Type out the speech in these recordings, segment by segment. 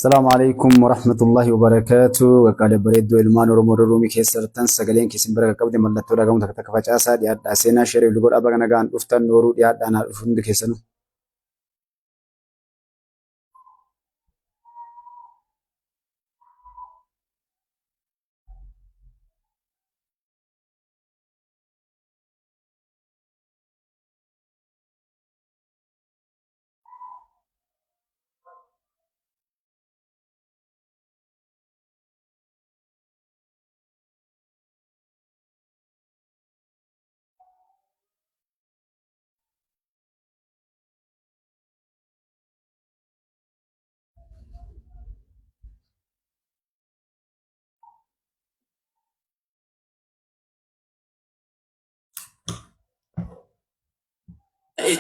Salaamu alaikum warahmatullahi wabarakaatu. Qaqqaalee bareedduu ilmaan Oromoo Ruumii keessa jirtan sagaleen keessan bira qaqqabde mallattoo dhagamu takka takka facaasaa dhiyaadhaa seenaa sheerii godhaa baga nagaan dhuftan nooruu dhiyaadhaa naa dhufu hundi keessanuu.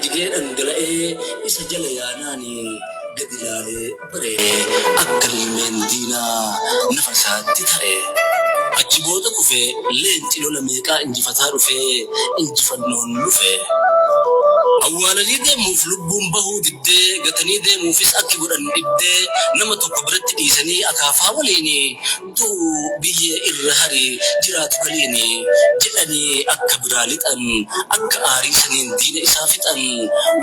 Jigee dhangala'ee isa jala yaanaan gadi ilaalee bare akka ilmeen diinaa nafa isaatti ta'e. Achi booda kufee leenci lola meeqaa injifataa dhufee injifannoon lufe. Awwaalanii deemuuf lubbuun bahuu diddee gatanii deemuufis akki godhan dhibdee nama tokko biratti dhiisanii akaafaa waliin du'u biyyee irra hari jiraatu galiin jedhanii akka biraa lixan akka aarii saniin diina isaa fixan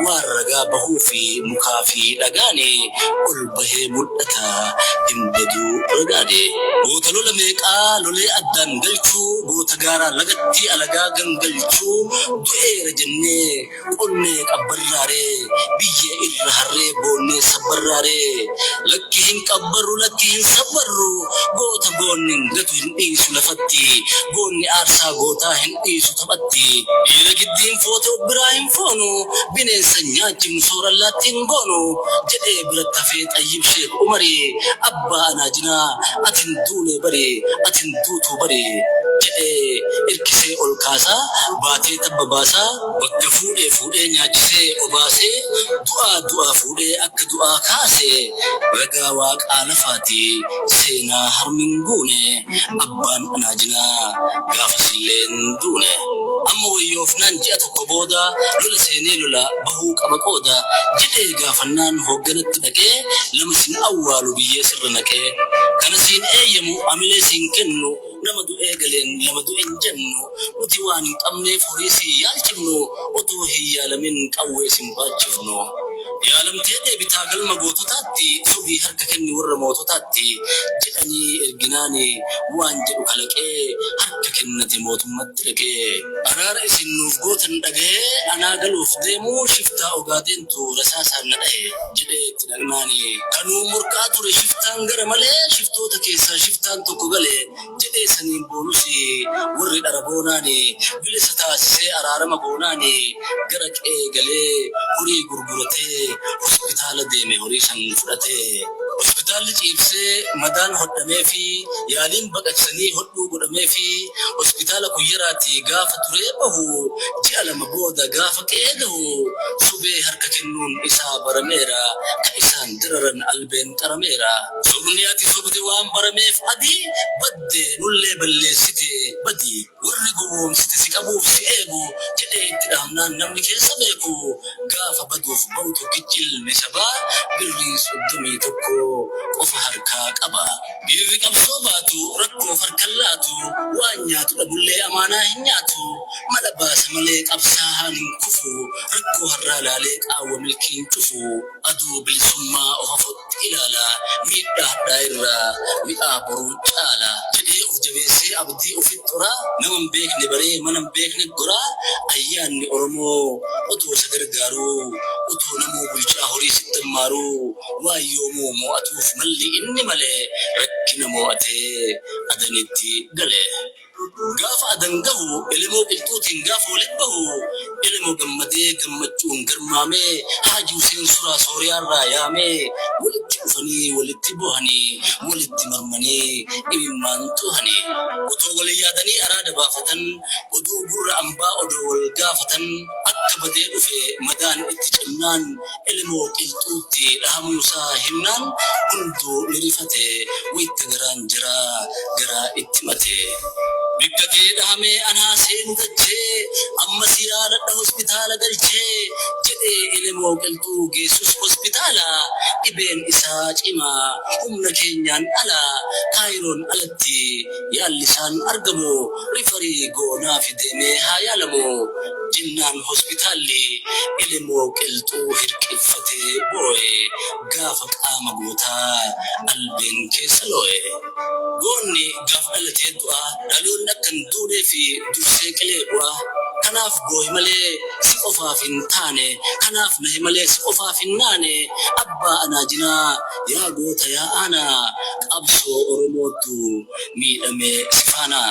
waan ragaa bahuu fi mukaa fi dhagaan ol bahee mul'ata hin baduu ragaane. Goota lola meeqaa lolee addaan galchuu goota gaaraa lagatti alagaa gangalchuu du'eera jennee qonnee qabbarraaree biyyee irra harree boonnee sabbarraaree lakki hin qabbarru lakki hin sabbarru goota goonni hin gatu hin dhiisu lafatti goonni aarsaa gootaa hin dhiisu taphatti dhiira giddiin foote of biraa hin foonu bineensa nyaachifnu soorallaatti hin goonu jedhee biratti hafee Xayyib Sheek Umarii abbaa anaajinaa atin duunee bari atin duutuu bari jedhee irkisee ol kaasaa baatee tabba baasaa bakka fuudhee fuudhee nyaachisee obaasee du'aa du'aa fuudhee akka du'aa kaasee ragaa waaqaa lafaati seenaa harmin guune abbaan anaajinaa gaafasillee hin duune. Amma wayyoofnaan ji'a tokko booda lola seenee lola bahuu qaba qooda jedhee gaafannaan hoogganatti dhaqee lama sin awwaalu biyyee sirra naqee kana siin eeyyamu amilee siin kennu nama du'ee galeen lama du'e hin jennu nuti waan hin qabneef horii si yaalchifnu otoo hin yaalamin qawwee sin baachifnu. Yaalamtee deebitaa galma goototaatti sobii harka kenni warra moototaatti jedhanii erginaani waan jedhu kalaqee harka kennate mootummatti dhaqee. Araara isin nuuf gootan dhagahee anaa galuuf deemuu shiftaa ogaadeentu rasaasaan na dhahe jedhee itti dhaqnaani. Kanuu morkaa ture shiftaan gara malee shiftoota keessaa shiftaan tokko gale jedhee saniin boonus warri dhara boonaani bilisa taasisee araarama goonaani gara qe'ee galee horii gurguratee hospitaala deeme horii san fudhatee. Hospitaalli ciibsee madaan hodhamee fi yaaliin baqaqsanii hodhuu godhamee fi hospitaala Kuyyaraatti gaafa turee bahu ji'a lama booda gaafa qe'ee gahu sobee harka kennuun isaa barameera ka isaan dararan albeen qarameera. Sobni ati sobde waan barameef adii badde nullee balleessite badi warri gowwoomsite si qabuuf si eegu jedhee itti dhaamnaan namni keessa beeku gaafa baduuf ba'u tokkichi ilmi sabaa birrii 31 qofa harkaa qaba. Dhiirri qabsoo baatu rakkoof harka laatu waan nyaatu dhabullee amaanaa hin nyaatu mala baasa malee qabsaa'aan hin kufu rakkoo har'aa laalee qaawwa milkiin cufu aduu bilisummaa of afotti ilaala miidhaa hadhaa irraa mi'aa boruu caala jedhee of jabeessee abdii ofitti horaa nama hin beekne baree mana hin beekne goraa ayyaanni Oromoo otoo isa gargaaruu otoo namuu bulchaa horii sitti hammaaruu waan yoomuu mo'atuuf malli inni malee rakkina mo'atee adanitti gale. Gaafa adan gahu elemoo qilxuutiin gaafa walitti bahu elemoo gammadee gammachuun garmaamee Haaji Huseen Suraa Sooriyaarraa yaamee walitti dhufanii walitti bohanii walitti marmanii imimmaan tuhanii otoo walii yaadanii araada baafatan oduu gurra ambaa odoo wal gaafatan akka badee dhufe madaan itti cimnaan elemoo qilxuutti dhahamuusaa himnaan hunduu ni rifate wayitta garaan jiraa garaa itti mate. Bikka kee dhahamee anaa seenu dachee amma si yaaladha hospitaala galchee jedhee Jedhee Elemoo Qilxuu geessus hospitaala dhibeen isaa cimaa humna keenyaan ala Kaayiroon alatti yaalli isaan argamu rifarii goonaafi deemee haa yaalamu jennaan hospitaalli Elemoo Qilxuu hirqiffatee boo'e gaafa qaama gootaa albeen keessa loo'e. Goonni gaaf dhalatee du'a dhaloonni akka hin duuneefi dursee qilee bu'a. Kanaaf boohe malee si qofaaf hin taane kanaaf nahe malee si qofaaf hin naane abbaa anaajinaa yaa goota yaa aanaa qabsoo Oromoottu miidhame si faana.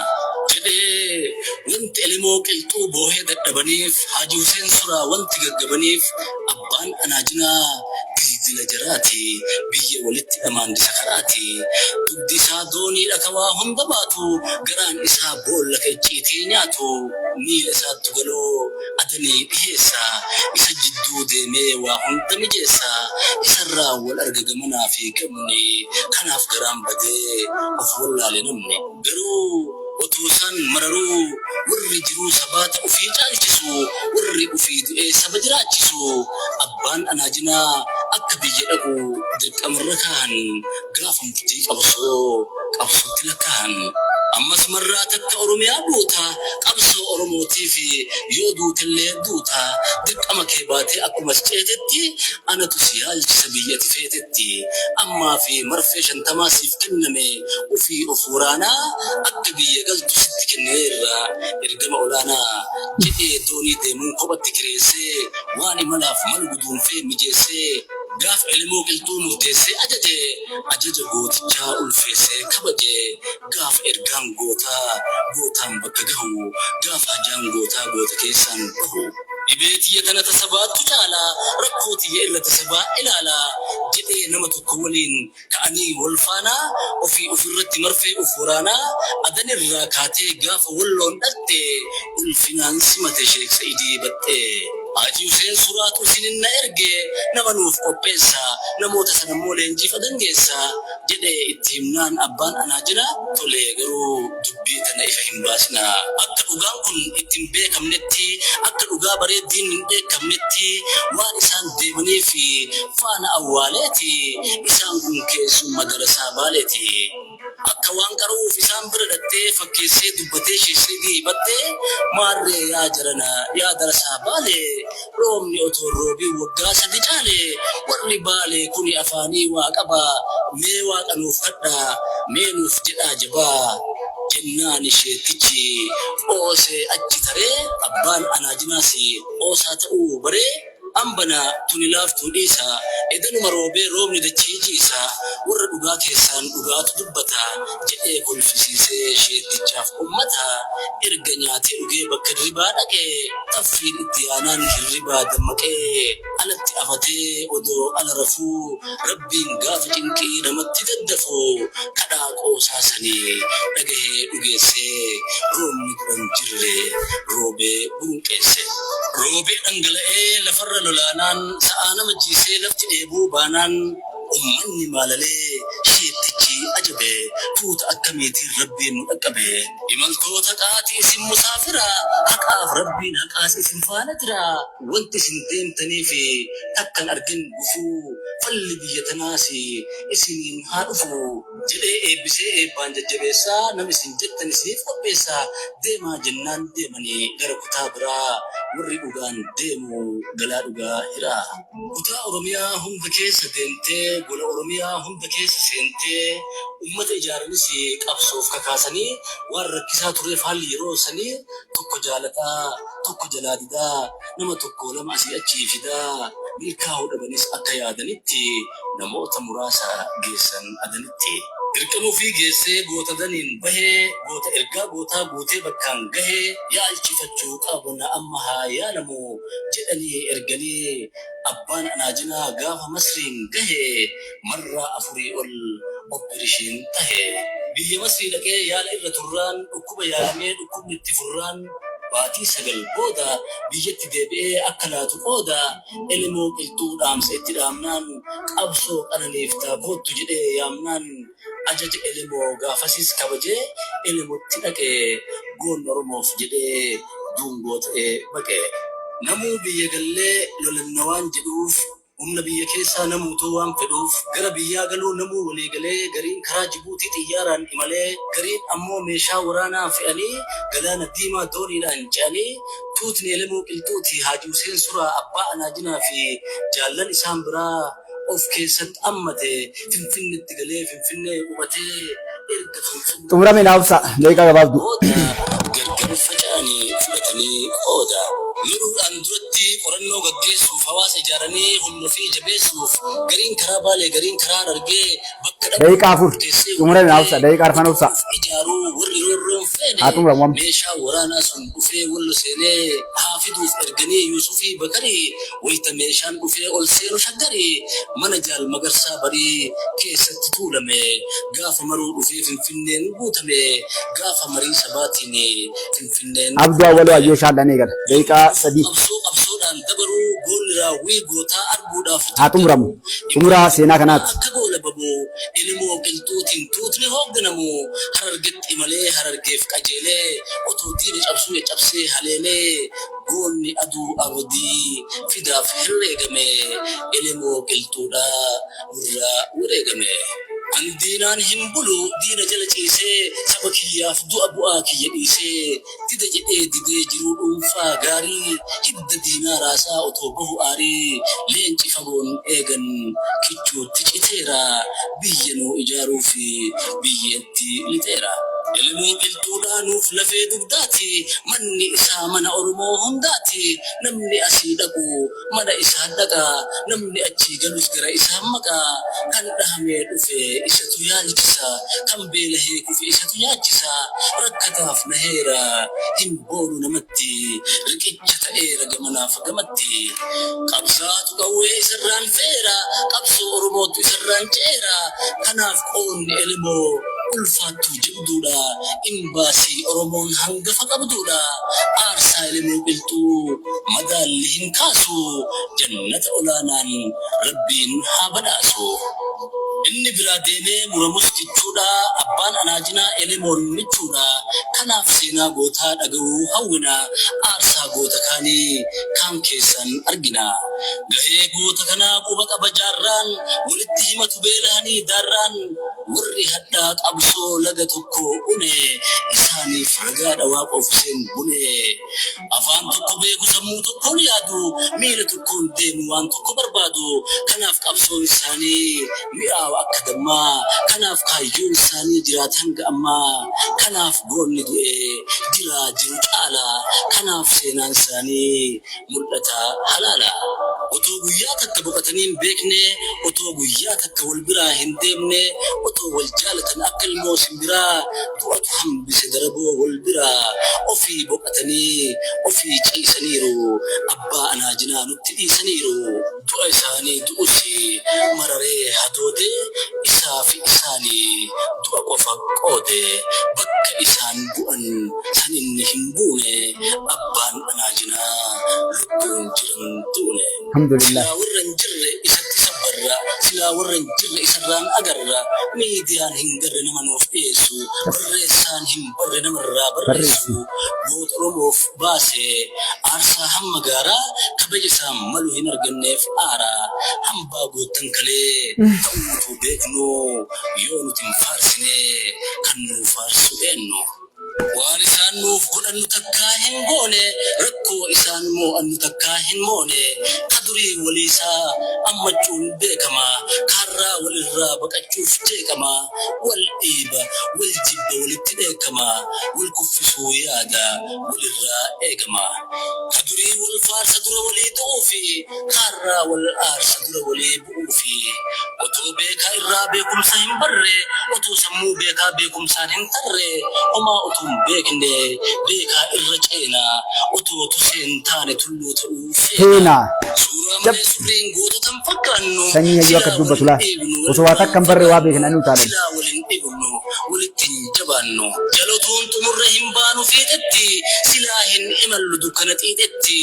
Jedhee wanti Elemoo Qilxuu boohee dadhabaniif Haaji Huseen Suraa wanti gaggabaniif abbaan anaajinaa dildila jaraati biyya walitti dhamaandisa karaati dugdi isaa dooniidha ka waa hunda baatu garaan isaa boolla ka icciitii nyaatu miila isaattu galoo Adanii dhiheessa isa jidduu deemee waa hunda mijeessa isarraa wal arga gamanaa fi gamni kanaaf garaan badee of wallaale namni. Garuu otuu isaan mararuu warri jiruu sabaata ufii caalchisu warri ufii du'ee saba jiraachisu abbaan anaajinaa akka biyya dhaqu dirqamarra kaahan gaafa murtii qabsoo qabsootti lakkaahan. Ammas marraa takka Oromiyaa buuta qabsoo Oromootiif yoo duutellee duuta dirqama kee baatee akkuma as ceetetti anatu si yaalchisa biyya ati feetetti ammaa fi marfee shantamaa siif kenname ufii of waraanaa akka biyya galtu sitti kennineerra ergama olaanaa jedhee doonii deemuun kophatti kireessee waan imalaaf malu guduunfee mijeessee gaaf Elemoo Qilxuu murteessee ajaje ajaja gootichaa ulfeessee kabaje gaaf ergaan gootaa gootaan bakka gahu gaaf hajaan gootaa goota keessaan bahu. Dhibee tiyya tana ta sabaattu caala rakkoo tiyya irra ta sabaa ilaala jedhee nama tokko waliin ka'anii wal faana ofii ofirratti marfee uf waraanaa Adanirraa kaatee gaafa Walloon dhaqxe ulfinaan simate Sheek Sa'idii Baxxee. Haaji Huseen Suraatu isinin na erge nama nuuf qopheessa namoota sanammoo leenjiif Adan geessa jedhee itti himnaan abbaan Anaajina tole garuu dubbii tana ifa hin baasinaa akka dhugaan kun itti hin beekamnetti akka dhugaa baree diinni hin dheekkamnetti waan isaan deemaniif faana awwaaleeti isaan kun keessumma darasaa Baaleeti. Akka waan qara'uuf isaan bira dhaqxee fakkeessee dubbatee Sheek Baxxee maarree yaa jarana yaa darasaa Baalee roobni otoo hin roobiin waggaa sadi caale warri Baalee kuni afaanii waa qaba mee waaqa nuuf kadhaa mee nuuf jedhaa jabaa jennaani sheektichi qoosee achi taree abbaan anaajinaas qoosaa ta'uu baree Ambana tuni laaftuu dhiisa edanuma roobee roobni dachii jiisa warra dhugaa keessaan dhugaatu dubbata jedhee kolfisiisee sheektichaaf ummata erga nyaatee dhugee bakka hirribaa dhaqe taffiin itti yaanaan hirribaa dammaqee alatti afatee odoo ala rafuu Rabbiin gaafa cinqii namatti daddafu kadhaa qoosaa sanii dhagahee dhugeessee roobni dura hin jirre roobee burunqeesse. Roobee dhangala'ee lafarra lolaanaan sa'aa nama jiisee lafti dheebuu baanaan ummanni maalalee sheektichi ajabe tuuta akkamiitiin Rabbiin nu dhaqqabe. Imaltoota qaatii isin musaafira haqaaf Rabbiin haqaas isin faana jira. Wanti isin deemtaniif takka hin argin gufuu falli biyya tanaas isiniin haa dhufu jedhee eebbisee eebbaan jajjabeessaa nama isin jettan isiniif qopheessa deemaa jennaan deemanii gara kutaa biraa warri dhugaan deemu galaa dhugaa hiraa. Kutaa Oromiyaa hunda keessa deemtee gola Oromiyaa hunda keessa seentee ummata ijaaranis qabsoof kakaasanii waan rakkisaa tureef haalli yeroo sanii tokko jaalataa tokko jalaa didaa, nama tokkoo lama asii achii fidaa, milkaa'uu dhabanis akka yaadanitti namoota muraasa geessan Adanitti. Dirqama ofii geessee goota Adaniin bahe, goota ergaa gootaa guutee bakkaan gahe, yaalchifachuu qabna amma haa yaalamu jedhanii erganii abbaan Anaajinaa gaafa Masriin gahe marraa afurii ol oppirishiin tahe. Biyya Masrii dhaqee yaala irra turraan dhukkuba yaalamee dhukkubni itti furraan baatii 9 booda biyyatti deebi'ee akka laatu qooda Elemoo Qilxuu dhaamsa itti dhaamnaan qabsoo qananiiftaa koottu jedhee yaamnaan ajaja Elemoo gaafasis kabajee Elemotti dhaqe goonni Oromoof jedhee duungoo ta'ee baqe. Namuu biyya gallee lolanna waan jedhuuf, humna biyya keessaa namuutuu waan fedhuuf, gara biyyaa galuu namuu walii galee, gariin karaa Jibuutii xiyyaaraan imalee, gariin ammoo meeshaa waraanaa fe'anii galaana diimaa dooniidhaan ce'anii, tuutni Elemoo Qilxuuti, Haaji Huseen Suraa, Abbaa Anaajinaa fi jaallan isaan biraa of keessatti ammate Finfinnetti galee Finfinnee qubatee erga Finfinnee Xumurame naa obsa. Daqiiqaa gabaabduu. booda gargar faca'anii fudhatanii qooda. Loluudhaan duratti qorannoo gaggeessuuf, hawaasa ijaaranii humna ofii jabeessuuf, gariin karaa Baalee, gariin karaa Harargee bakka dhaqu Daqiiqaa 4. murteessee Xumurame naa hubatee obsa. Daqiiqaa arfan otoo obsa. of ijaaruu warri roorroon feene Haa xumuramu amma. meeshaa waraanaa sun dhufee Wallo seenee haa fiduuf erganii Yuusufii Bakarii wayita meeshaan dhufee ol seenu Shaggarii mana Jaal Magarsaa Barii keessatti tuulame gaafa maruu dhufee Finfinneen guutame gaafa marii sabaatiin Finfinneen Abduu Awwaloo guutame. Ayyoo Shaaldhaan eegala. Daqiiqaa 3. Qabsoo qabsoodhaan dabaruu goonni raawwii gootaa arguudhaaf Haa xumuramu. jarjaruu Xumura imala seenaa diinaa kanaati. akka goolabamu Elemoo Qilxuutiin tuutni hoogganamu Harargetti imalee Harargeef qajeelee otoo diina cabsuu caccabsee haleelee goonni aduu abdii fidaaf herreegame Elemoo Qilxuudhaa nurraa wareegame. An diinaan hin bulu diina jala ciisee saba kiyyaaf du'a bu'aa kiyya dhiisee dida jedhee didee jiruu dhuunfaa gaarii hidda diinaa raasaa otoo bahu aarii leenci fagoon eegan kichuutti citeera biyya nuu ijaaruuf biyyeetti lixeera. Elemoo Qilxuudhaa nuuf lafee dugdaati manni isaa mana Oromoo hundaati namni asii dhaqu mana isaa dhaqa, namni achii galus gara isaa maqa. Kan dhahamee dhufe isatu yaalchisa, kan beelahee kufe isatu nyaachisa. Rakkataaf naheera, hin boonu namatti, riqicha ta'eera gamanaaf gamatti. Qabsaa'aatu qawwee isarraan fe'eera, qabsoo Oromootu isarraan ce'eera. Kanaaf qoonni Elemoo ulfaattuu jabduudha, imbaasii Oromoon hangafa qabduudha. Aarsaa Elemoo Qilxuu madaalli hin kaasu, jannata olaanaan Rabbiin haa badhaasu. Inni biraa deemee muramus kichuudha, abbaan Anaajinaa Elemoon michuudha. Kanaaf seenaa gootaa dhaga'uu hawwina, aarsaa goota kaanii kaan keessaan argina. Gahee goota kanaa quba qaba jaarraan, walitti himatu beelahanii daarraan. Warri hadhaa qabsoo laga tokko une, isaaniif ragaadha Waaqoof Huseen Bune. Afaan tokko beeku, sammuu tokkoon yaadu, miila tokkoon deemu, waan tokko barbaadu. Kanaaf qabsoon isaanii mi'aawa akka dammaa, kanaaf kaayyoon isaanii jiraata hanga ammaa. Kanaaf goonni du'e jiraa jiru caala, kanaaf seenaan isaanii mul'ata halaala. Otoo guyyaa takka boqatanii hin beekne, otoo guyyaa takka wal biraa hin deemne, otoo wal jaalatan akka ilmoo simbiraa, du'atu hambise daraboo wal biraa. Ofii boqatanii, ofii ciisaniiru, abbaa anaajinaa nutti dhiisaniiru. Du'a isaanii du'us mararee hadoodee, isaafi isaanii du'a qofa qoode. Bakka isaan bu'an san inni hin buune, abbaan anaajinaa lubbuun jiran duune. Alhamdulillah. Silaa warra hin jirre isatti sabbarra, silaa warra hin jirre isarraan agarra. Miidiyaan hin garre nama nuuf dhiyeessu, barreessaan hin barre namarraa barreessu. Goota Oromoof baase aarsaa hamma gaaraa, kabaja isaan malu hin arganneef aara. Hambaa goottan kalee ta'uu utuu beeknuu, yoo nuti hin faarsine kan nuu faarsu eennu? Waan isaan nuuf godhan nu takkaa hin goone, rakkoo isaan moo'an nu takkaa hin moone. Ka durii waliisaa ammachuun beekama, kaarraa walirraa baqachuuf jeeqama. Wal dhiiba, wal jibba walitti dheekkama, wal kuffisuu yaada walirraa eegama. Ka durii wal faarsa dura walii du'uufi, kaarraa wal aarsa dura walii bu'uufi. Otoo beekaa irraa beekumsa hin barre, otoo sammuu beekaa beekumsaan hin tarre, homaa utuu hin beekne beekaa irra ceena, otoo tusee hin taane tulluu ta'uu feena. Feena. Suuraa Jab. malee surreen gootota hin fakkaannu, Sanyii hayyuu akka silaa dubbatu wal hin laal. dhiibnu Osoo waa walirraa takka hin hin barre waa fagaannu, beekna ni utaalan. silaa wal hin dhibnu walitti hin jabaannu. jabaannu. Jalotuun xumurre hin baanu fiixetti, silaa hin imallu dukkana xiixetti.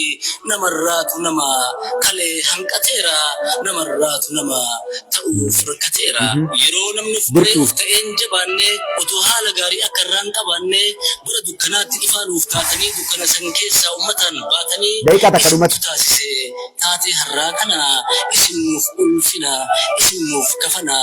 Namarraatu nama kalee hanqateera, namarraatu nama ta'uuf rakkateera. Yeroo namni of baree Dirqiif. of ta'een jabaanne, otoo haala gaarii akka irraa hin qabaanne, bara dukkanaatti ifaa nuuf taatanii, dukkana san keessaa ummataan baatanii, Daqiiqaa takka isintu dhumatti. taasise taatee har'aa kana, isin nuuf ulfina, isin nuuf kafana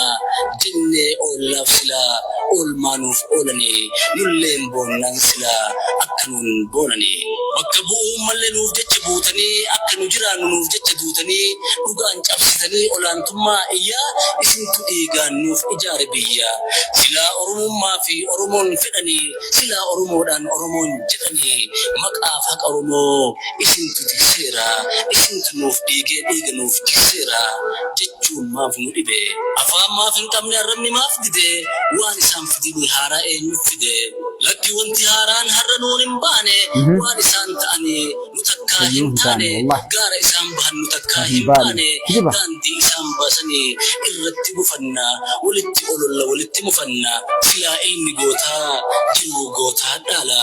jennee oollaaf silaa oolmaa nuuf oolanii, nulleen boonnaan silaa akka nuun boonanii. Bakka bu'uun malee nuuf jecha buutanii, akka nu jiraannu nuuf jecha duutanii, dhugaan cabsitanii olaantummaa iyyaa, isintu dhiigaan nuuf ijaare biyya. Silaa Oromummaa fi Oromoon fedhanii, silaa Oromoodhaan Oromoon jedhanii, maqaaf haqa Oromoo isintu tikseera, isintu nuuf dhiigee dhiiga nuuf jigseera jechuun maaf nu dhibe? Afaan maaf hin qabne, arrabni maaf dide? Waan isaan fidini haaraa eenyu fide? Lakki, wanti haaraan har'a nuun hin baane, waan isaan ta'anii nu takkaa Hayyuu hin hin taane taane, wallahi. gaara isaan bahan nu takkaa Hin hin baane. baane, Kijiba. daandii isaan baasanii irratti gufanna, walitti ololla, walitti mufanna. Silaa ilmi gootaa jiruu gootaa dhaala,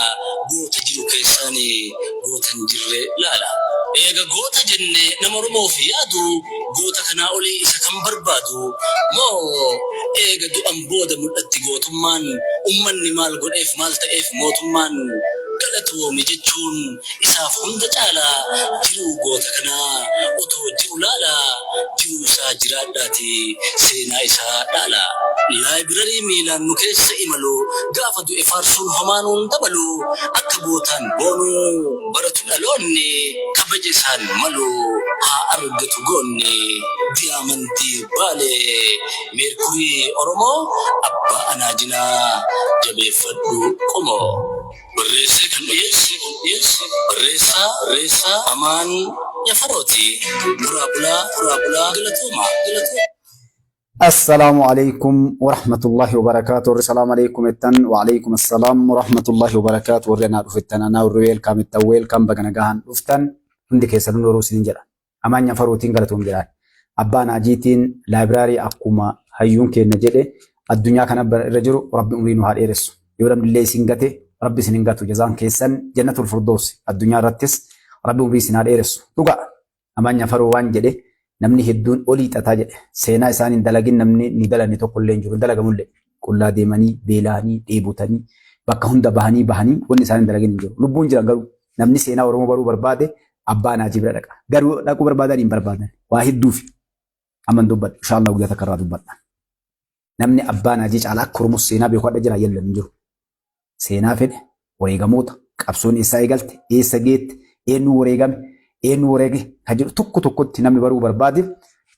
goota jiru keessaanii goota hin jirre laala. Eega goota jenne nama Oromoof yaadu, goota kanaa olii isa kan barbaadu? Moo eega du'an booda mul'atti gootummaan? Ummanni maal godheef, maal ta'eef mootummaan? Galatoomi jechuun isaaf hunda caala. Jiruu goota kanaa otoo jiru laala, jiruu isaa jiraadhaati seenaa isaa dhaala. Laayibrarii miilaan nu keessa imalu, gaafa du'e faarsuun homaa nuun dabalu. Akka gootaan boonuu baratu dhaloonni, kabaja isaan malu haa argatu goonni. Diyaamandii Baalee, Meerkurii Oromoo, abbaa anaajinaa jabeeffadhu qomoo. Barreessee kan dhiyeesse barreessaa barreessaa Amaan Yafarooti. Buraa bulaa, buraa bulaa, galatooma, galatooma. Assalaamu alaikum warahmatullahi wabarakaatu. Warri salaam alaikum jettan, wa alaikum assalaam warahmatullahi wabarakaatu. Warri anaa dhufettan anaa, warri welcome jettan welcome, baga nagahaan dhuftan. Hundi keessanuu noruu isinin jedha. Amaan Nyafaruutiin galatoom jedhaan. Abbaa Naajiitiin laayibraarii akkuma hayyuun keenya jedhe addunyaa kana irra jiru Rabbi umrii nu haa dheeressu. Yoo namni illee isin gate, Rabbi isin hin gatu. Jazaan keessan jannatul firdaus, addunyaa irrattis Rabbi umrii isin haa dheeressu. Dhugaa, Amaan Nyafaruu waan jedhe namni hedduun olii xataa jedhe. Seenaa isaan hin dalagin namni nu dalanne tokko illee hin jiru, hin dalagamullee. Qullaa deemanii, beela'anii, dheebotanii, bakka hunda bahanii bahanii wanni isaan hin dalagin hin jiru. Lubbuun jiran garuu namni seenaa Oromoo baruu barbaade abbaa Naajii bira dhaqa. Garuu dhaquu barbaadan hin barbaadan. Waa hedduufi. Amma hin dubbadhu. Inshaallah guyyaa takka irraa dubbadha. Namni abbaa Naajii caalaa akka Oromoo seenaa beeku hadha jira yallan hin jiru. Seenaa fedhe, wareegamoota, qabsoon eessaa eegalte, eessa geette, eenyu wareegame, eenyu wareege kan jedhu tokko tokkotti namni baruu barbaade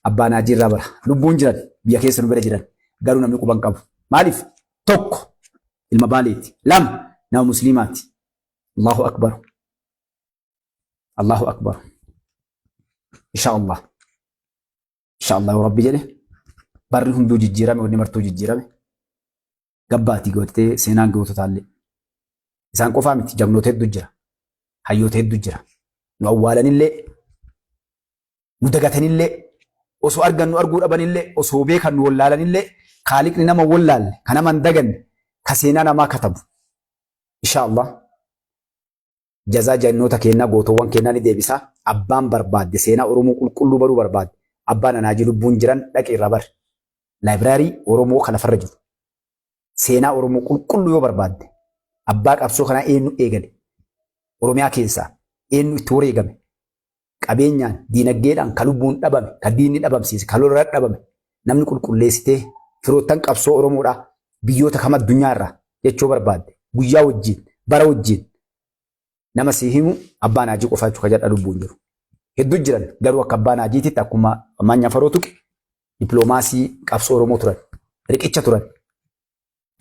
abbaa Naajii irraa bara. Lubbuun jiran, biyya keessa nu bira jiran, garuu namni quban qabu. Maaliif? Tokko, ilma Baaleeti. Lama, nama Musliimaati. Allahu akbar. Allahu akbar. Insha Allah. Insha Allah yoo Rabbi jedhe, barri hunduu jijjiirame, wanni martuu jijjiirame. Gabbaatii gootee seenaan goototaallee. Isaan qofaa miti, jagnoota hedduu jira. Hayyoota hedduu jira. Nu awwaalanillee, nu dagatanillee, osoo argan nu arguu dhabanillee, osoo beekan nu wallaalanillee, kaaliqni nama wallaalle, ka nama hin daganne, ka seenaa namaa katabu. Insha Allah. Jazaa jannoota kennaa gootowwan kennaa ni deebisa. Abbaan barbaadde seenaa Oromoo qulqulluu baruu barbaadde, abbaan Anaajii lubbuun jiran, dhaqi irraa bari. Laayibraarii Oromoo kan lafarra jiru. Seenaa Oromoo qulqulluu yoo barbaadde, abbaa qabsoo kanaa eenyu eegale? Oromiyaa keessaa eenyu itti wareegame? Qabeenyaan, diinagdeedhaan, ka lubbuun dhabame, ka diinni dhabamsiise, ka lola dhabame, namni qulqulleessitee firoottan qabsoo Oromoodhaa biyyoota kam addunyaa irraa jechuu barbaadde, guyyaa wajjin, bara wajjin nama si himu abbaa Naajii qofaa jechuudha jedha lubbuun jiru. Hedduu jiran, garuu akka abbaa Naajiititti akkuma Amaan Nyafaroo tuqe dippiloomaasii qabsoo Oromoo turan, riqicha turan.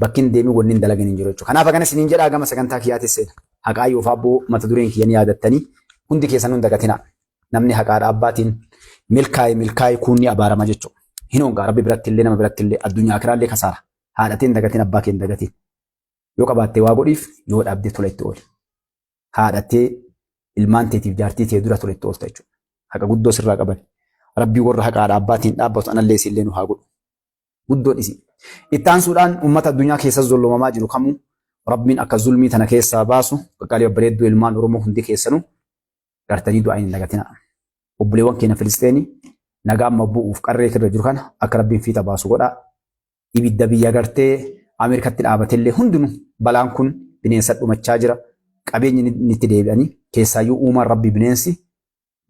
Bakki hin deemin wanni hin dalagin hin jiru jechuudha. Kanaaf akkana isiniin jedhaa, gama sagantaa kiyyaatis seena. Haqaa yoo faabboo mata dureen kiyya ni yaadattanii, hundi keessan hin dagatinaa. Namni haqaadha abbaatiin milkaa'e milkaa'e kuun ni abaarama jechuudha. Hin hongaa Rabbi biratti illee, nama biratti illee, addunyaa akiraallee kasaara. Haadhatee hin dagatin, abbaa kee hin dagatin. Yoo qabaatte waa godhiif, yoo dhabde tola itti ooli. Haadhattee ilmaan teetiif jaartii tee dura tola itti oolta jechuudha. Haqa guddoo sirraa qaban. Rabbii warra haqaadha abbaatiin dhaabbatu anallee isillee nu haa godhu. Guddoo dhisi. Itti aansuudhaan uummata addunyaa keessa zollomamaa jiru kamuu Rabbiin akka zulmii tana keessaa baasu qaqqaalii babbareedduu ilmaan Oromoo hundi keessanuu gartanii du'aa hin dagatinaa. Obboleewwan keenya Filisxeenii nagaa amma bu'uuf qarree irra jiru kana akka Rabbiin fiixa baasu godhaa. Ibidda biyya gartee Ameerikatti dhaabatellee hundinuu balaan kun bineensa dhumachaa jira. Qabeenyi ni itti deebi'anii keessaayyuu uumaan Rabbi bineensi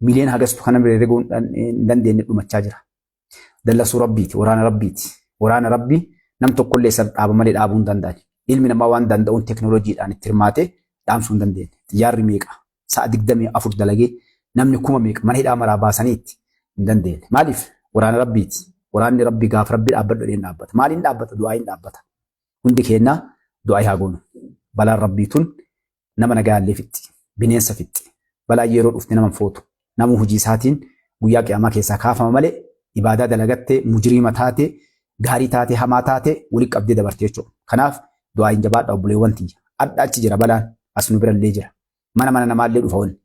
miliyoona hagastu kana bira herreguu hin dandeenye dhumachaa jira. Dallasuu Rabbiiti, waraana Rabbiiti. Waraana Rabbii nam tokkollee isa dhaaba malee dhaabuu hin danda'an. Ilmi namaa waan danda'uun teknooloojiidhaan itti hirmaatee dhaamsuu hin dandeenye. Xiyyaarri meeqa sa'a 24 dalagee namni kuma meeqa mana hidhaa maraa baasanii itti hin dandeenye. Maaliif? Waraana Rabbiiti. Waraanni Rabbii gaafa Rabbi dhaabbadhu jedheen dhaabbata. Maaliin dhaabbata? Du'aayin dhaabbata. Hundi keenya du'aa haa goonu. Balaan Rabbii tun nama nagayaallee fixxi. Bineensa fixxi. Balaan yeroo dhufte nama hin footu. Namuu hojii isaatiin guyyaa qiyaamaa keessaa kaafama malee ibaadaa dalagatte, mujriima taate, gaarii taate, hamaa taate walitti qabdee dabarte jechuudha. Kanaaf du'aayin jabaadha obboleewwan tiyya. Adda achi jira balaan as nu birallee jira. Mana mana namaallee dhufa wanni.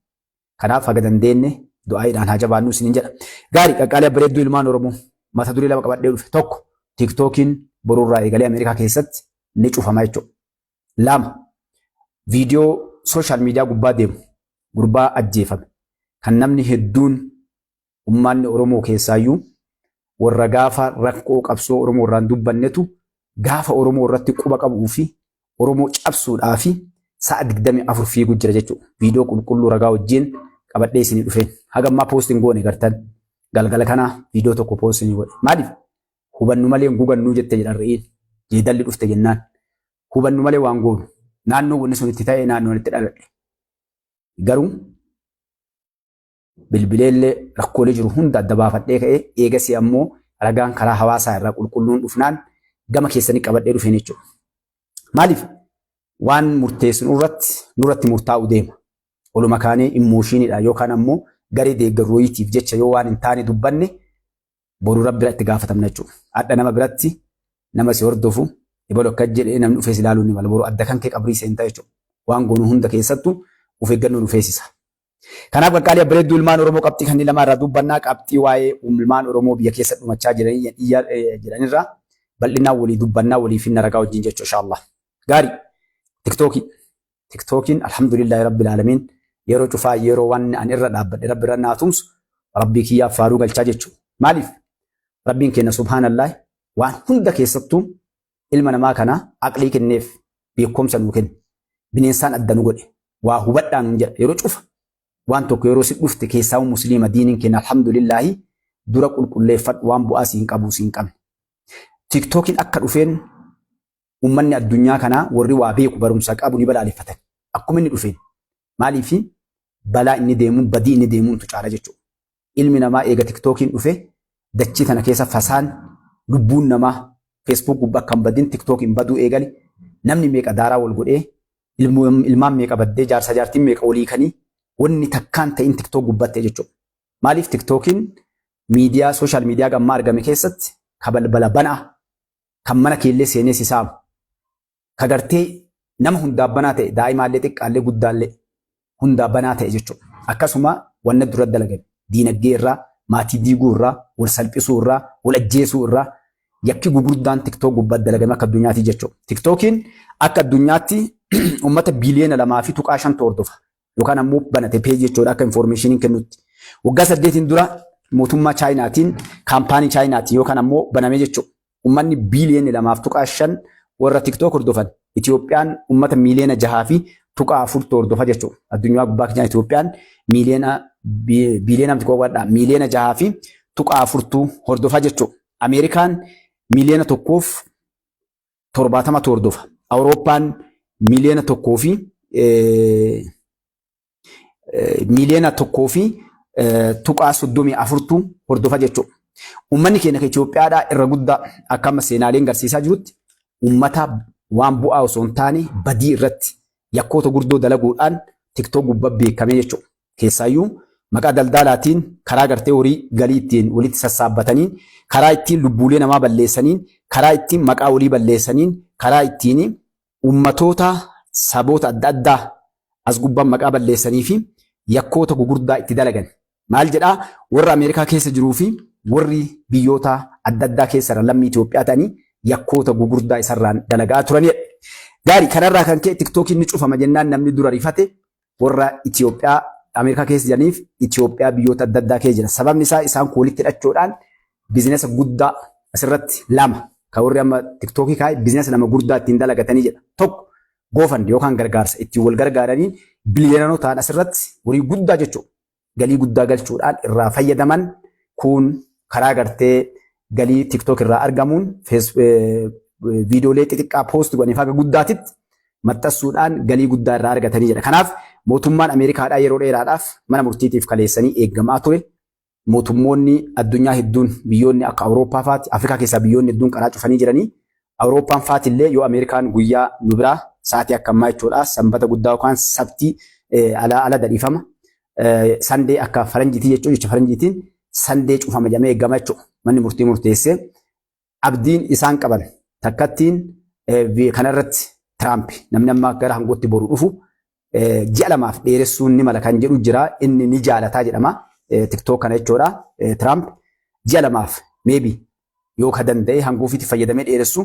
Kanaaf haga dandeenne du'aayiidhaan haa jabaannu isiniin jedha. Gaarii qaqqaalii abbareedduu ilmaan Oromoo mata duree lama qabadhee dhufe. Tokko TikTokiin borurraa eegalee Ameerikaa keessatti ni cufama jechuudha. Lama viidiyoo sooshaal miidiyaa gubbaa deemu gurbaa ajjeefame kan namni hedduun ummaanni Oromoo keessaayyuu warra gaafa rakkoo qabsoo Oromoo irraan dubbannetu gaafa Oromoo irratti quba qabuu fi Oromoo cabsuudhaa fi sa'a 24 fiigu jira jechuudha. Viidiyoo qulqulluu ragaa wajjin qabadhee isinii dhufeen. Haga ammaa poost hin goone gartan galgala kana viidiyoo tokko poost ni godhe. Maaliif? Hubannu malee hin gugannuu jette jedhan re'een. Jeedalli dhufte jennaan. Hubannu malee waan goonu. Naannoo wanni sun itti ta'e naannoon itti dhaladhe. Garuu bilbileellee rakkoolee jiru hunda adda baafadhee ka'ee eegasii ammoo ragaan karaa hawaasaa irraa qulqulluun dhufnaan gama keessanii qabadhee dhufeen jechuudha. Maaliif waan murteessinu irratti nurratti murtaa'u deema. Oluma kaanee immooshiinidha yookaan ammoo garee deeggarrooyitiif jecha yoo waan hin taane dubbanne boru rabbi biratti gaafatamna jechuudha. Adda nama biratti nama si hordofu ebalu akka jedhee namni dhufee si ilaaluu ni mala. Boru adda kan kee qabrii seentaa jechuudha. Waan goonu hunda keessattuu of eeggannoo nu feesisa. Kanaaf qaqqaalii abbareedduu ilmaan Oromoo qabxii kanneen lamaa irraa dubbannaa qabxii waa'ee ilmaan Oromoo biyya keessa dhumachaa jiranii jedhanirraa bal'inaan walii dubbannaa walii finna ragaa wajjin jechuu inshallah. Gaarii tiktookii tiktookiin alhamdulillahi rabbil aalamiin yeroo cufaa yeroo waan an irra dhaabbadhe rabbi irra naa tumsu rabbii kiyyaaf faaruu galchaa jechuu. Maaliif rabbiin keenya subhaanallah waan hunda keessattuu ilma namaa kana aqlii kenneef beekumsa nuu kenne. Bineensaan adda nu godhe. Waa hubadhaa nuun jedha. Yeroo cufa waan tokko yeroo si dhufte keessaa musliima diiniin keenya alhamdulillaahi dura qulqulleeffadhu waan bu'aa siin qabu siin qabne. Tiktookiin akka dhufeen uummanni addunyaa kanaa warri waa beeku barumsa qabu ni balaaleffatan. Akkuma inni dhufeen. Maaliif balaa inni deemuun badii inni deemuuntu caala jechuudha. Ilmi namaa eega tiktookiin dhufe dachii tana keessa fasaan lubbuun namaa Facebook gubbaa kan badin tiktookiin baduu eegale namni meeqa daaraa wal godhee ilmaan meeqa baddee jaarsa jaartiin meeqa walii kanii wanni takkaan ta'in tiktook gubbatte jechuudha. Maaliif tiktookiin miidiyaa sooshaal miidiyaa gammaa argame keessatti ka balbala banaa kan mana keellee seenee si saamu ka gartee nama hundaaf banaa ta'e daa'imaallee xiqqaallee guddaallee hundaa banaa ta'e jechuudha. Akkasuma wanna dura dalagame diinagdee irraa, maatii diiguu irraa, wal salphisuu irraa, wal ajjeesuu irraa yakki gugurdaan tiktook gubbaatti dalagame akka addunyaatti jechuudha. Tiktookiin akka addunyaatti uummata biliyoona 2.5 hordofa yookaan ammoo banate peejii jechuudha akka infoormeeshiniin kennutti. Waggaa 8n dura mootummaa Chaayinaatiin kaampaanii Chaayinaatiin yookaan ammoo baname jechuudha. Uummanni biliyoona 2.5 warra TikTok hordofan Itoophiyaan uummata miiliyoona 6.4 hordofa jechuudha. Addunyaa gubbaa keenya Itoophiyaan miiliyoona biliyoona miti miiliyoona 6.4tu hordofa jechuudha. Ameerikaan miiliyoona 1 fi 70tu hordofa. Awurooppaan miiliyoona 1 fi miiliyoona 1.34tu hordofa jechuudha. Uummanni keenya kan Itoophiyaadhaa irra guddaa akka amma seenaaleen garsiisaa jirutti uummata waan bu'aa osoo hin taane badii irratti yakkoota gurguddoo dalaguudhaan TikTok gubbaa beekamee jechuudha. Keessaayyuu maqaa daldalaatiin karaa gartee horii galii ittiin walitti sassaabbataniin karaa ittiin lubbuulee namaa balleessaniin karaa ittiin maqaa walii balleessaniin karaa ittiin ummatoota saboota adda addaa as gubbaan maqaa balleessanii fi yakkoota gugurdaa itti dalagan. Maal jedhaa warra Ameerikaa keessa jiruu fi warri biyyoota adda addaa keessa lammii Itoophiyaa ta'anii yakkoota gugurdaa isarraan dalagaa turanidha. Gaarii, kanarraa kan ka'e TikTokiin ni cufama jennaan namni dura rifate warra Itoophiyaa Ameerikaa keessa jiraniif Itoophiyaa biyyoota adda addaa keessa jiran. Sababni isaa isaan kun walitti hidhachuudhaan business guddaa asirratti lama kan warri amma TikTokii kaa'e business lama guddaa ittiin dalagatanii jedha. Tokko GoFund yookaan gargaarsa ittiin wal gargaaraniin biliyoonotaan ta'an asirratti horii guddaa jechuudha. Galii guddaa galchuudhaan irraa fayyadaman. Kun karaa gartee galii TikTok irraa argamuun viidiyoolee xixiqqaa post godhanii haga guddaatitti maxxansuudhaan galii guddaa irraa argatanii jedha. Kanaaf mootummaan Ameerikaadhaa yeroo dheeraadhaaf mana murtiitiif kaleessanii eeggamaa ture. Mootummoonni addunyaa hedduun, biyyoonni akka Awurooppaa faati, Afrikaa keessaa biyyoonni hedduun karaa cufanii jiranii. Awurooppaan faati illee yoo Ameerikaan guyyaa nu biraa sa'aatii akka ammaa jechuudha, sanbata guddaa yookaan sabtii ala ala dadhiifama. Sunday akka faranjiitii jechuun jecha faranjiitiin Sunday cufama jedhamee eeggama jechuudha. Manni murtii murteessee abdiin isaan qaban takkattiin kanarratti Tiraamp, namni amma gara aangootti boru dhufu, ji'a 2f dheeressuun ni mala kan jedhu jira. Inni ni jaalataa jedhama. TikTok kana jechuudha. Tiraamp ji'a 2f maybe yoo ka danda'e hangoo ofiitti fayyadamee dheeressu,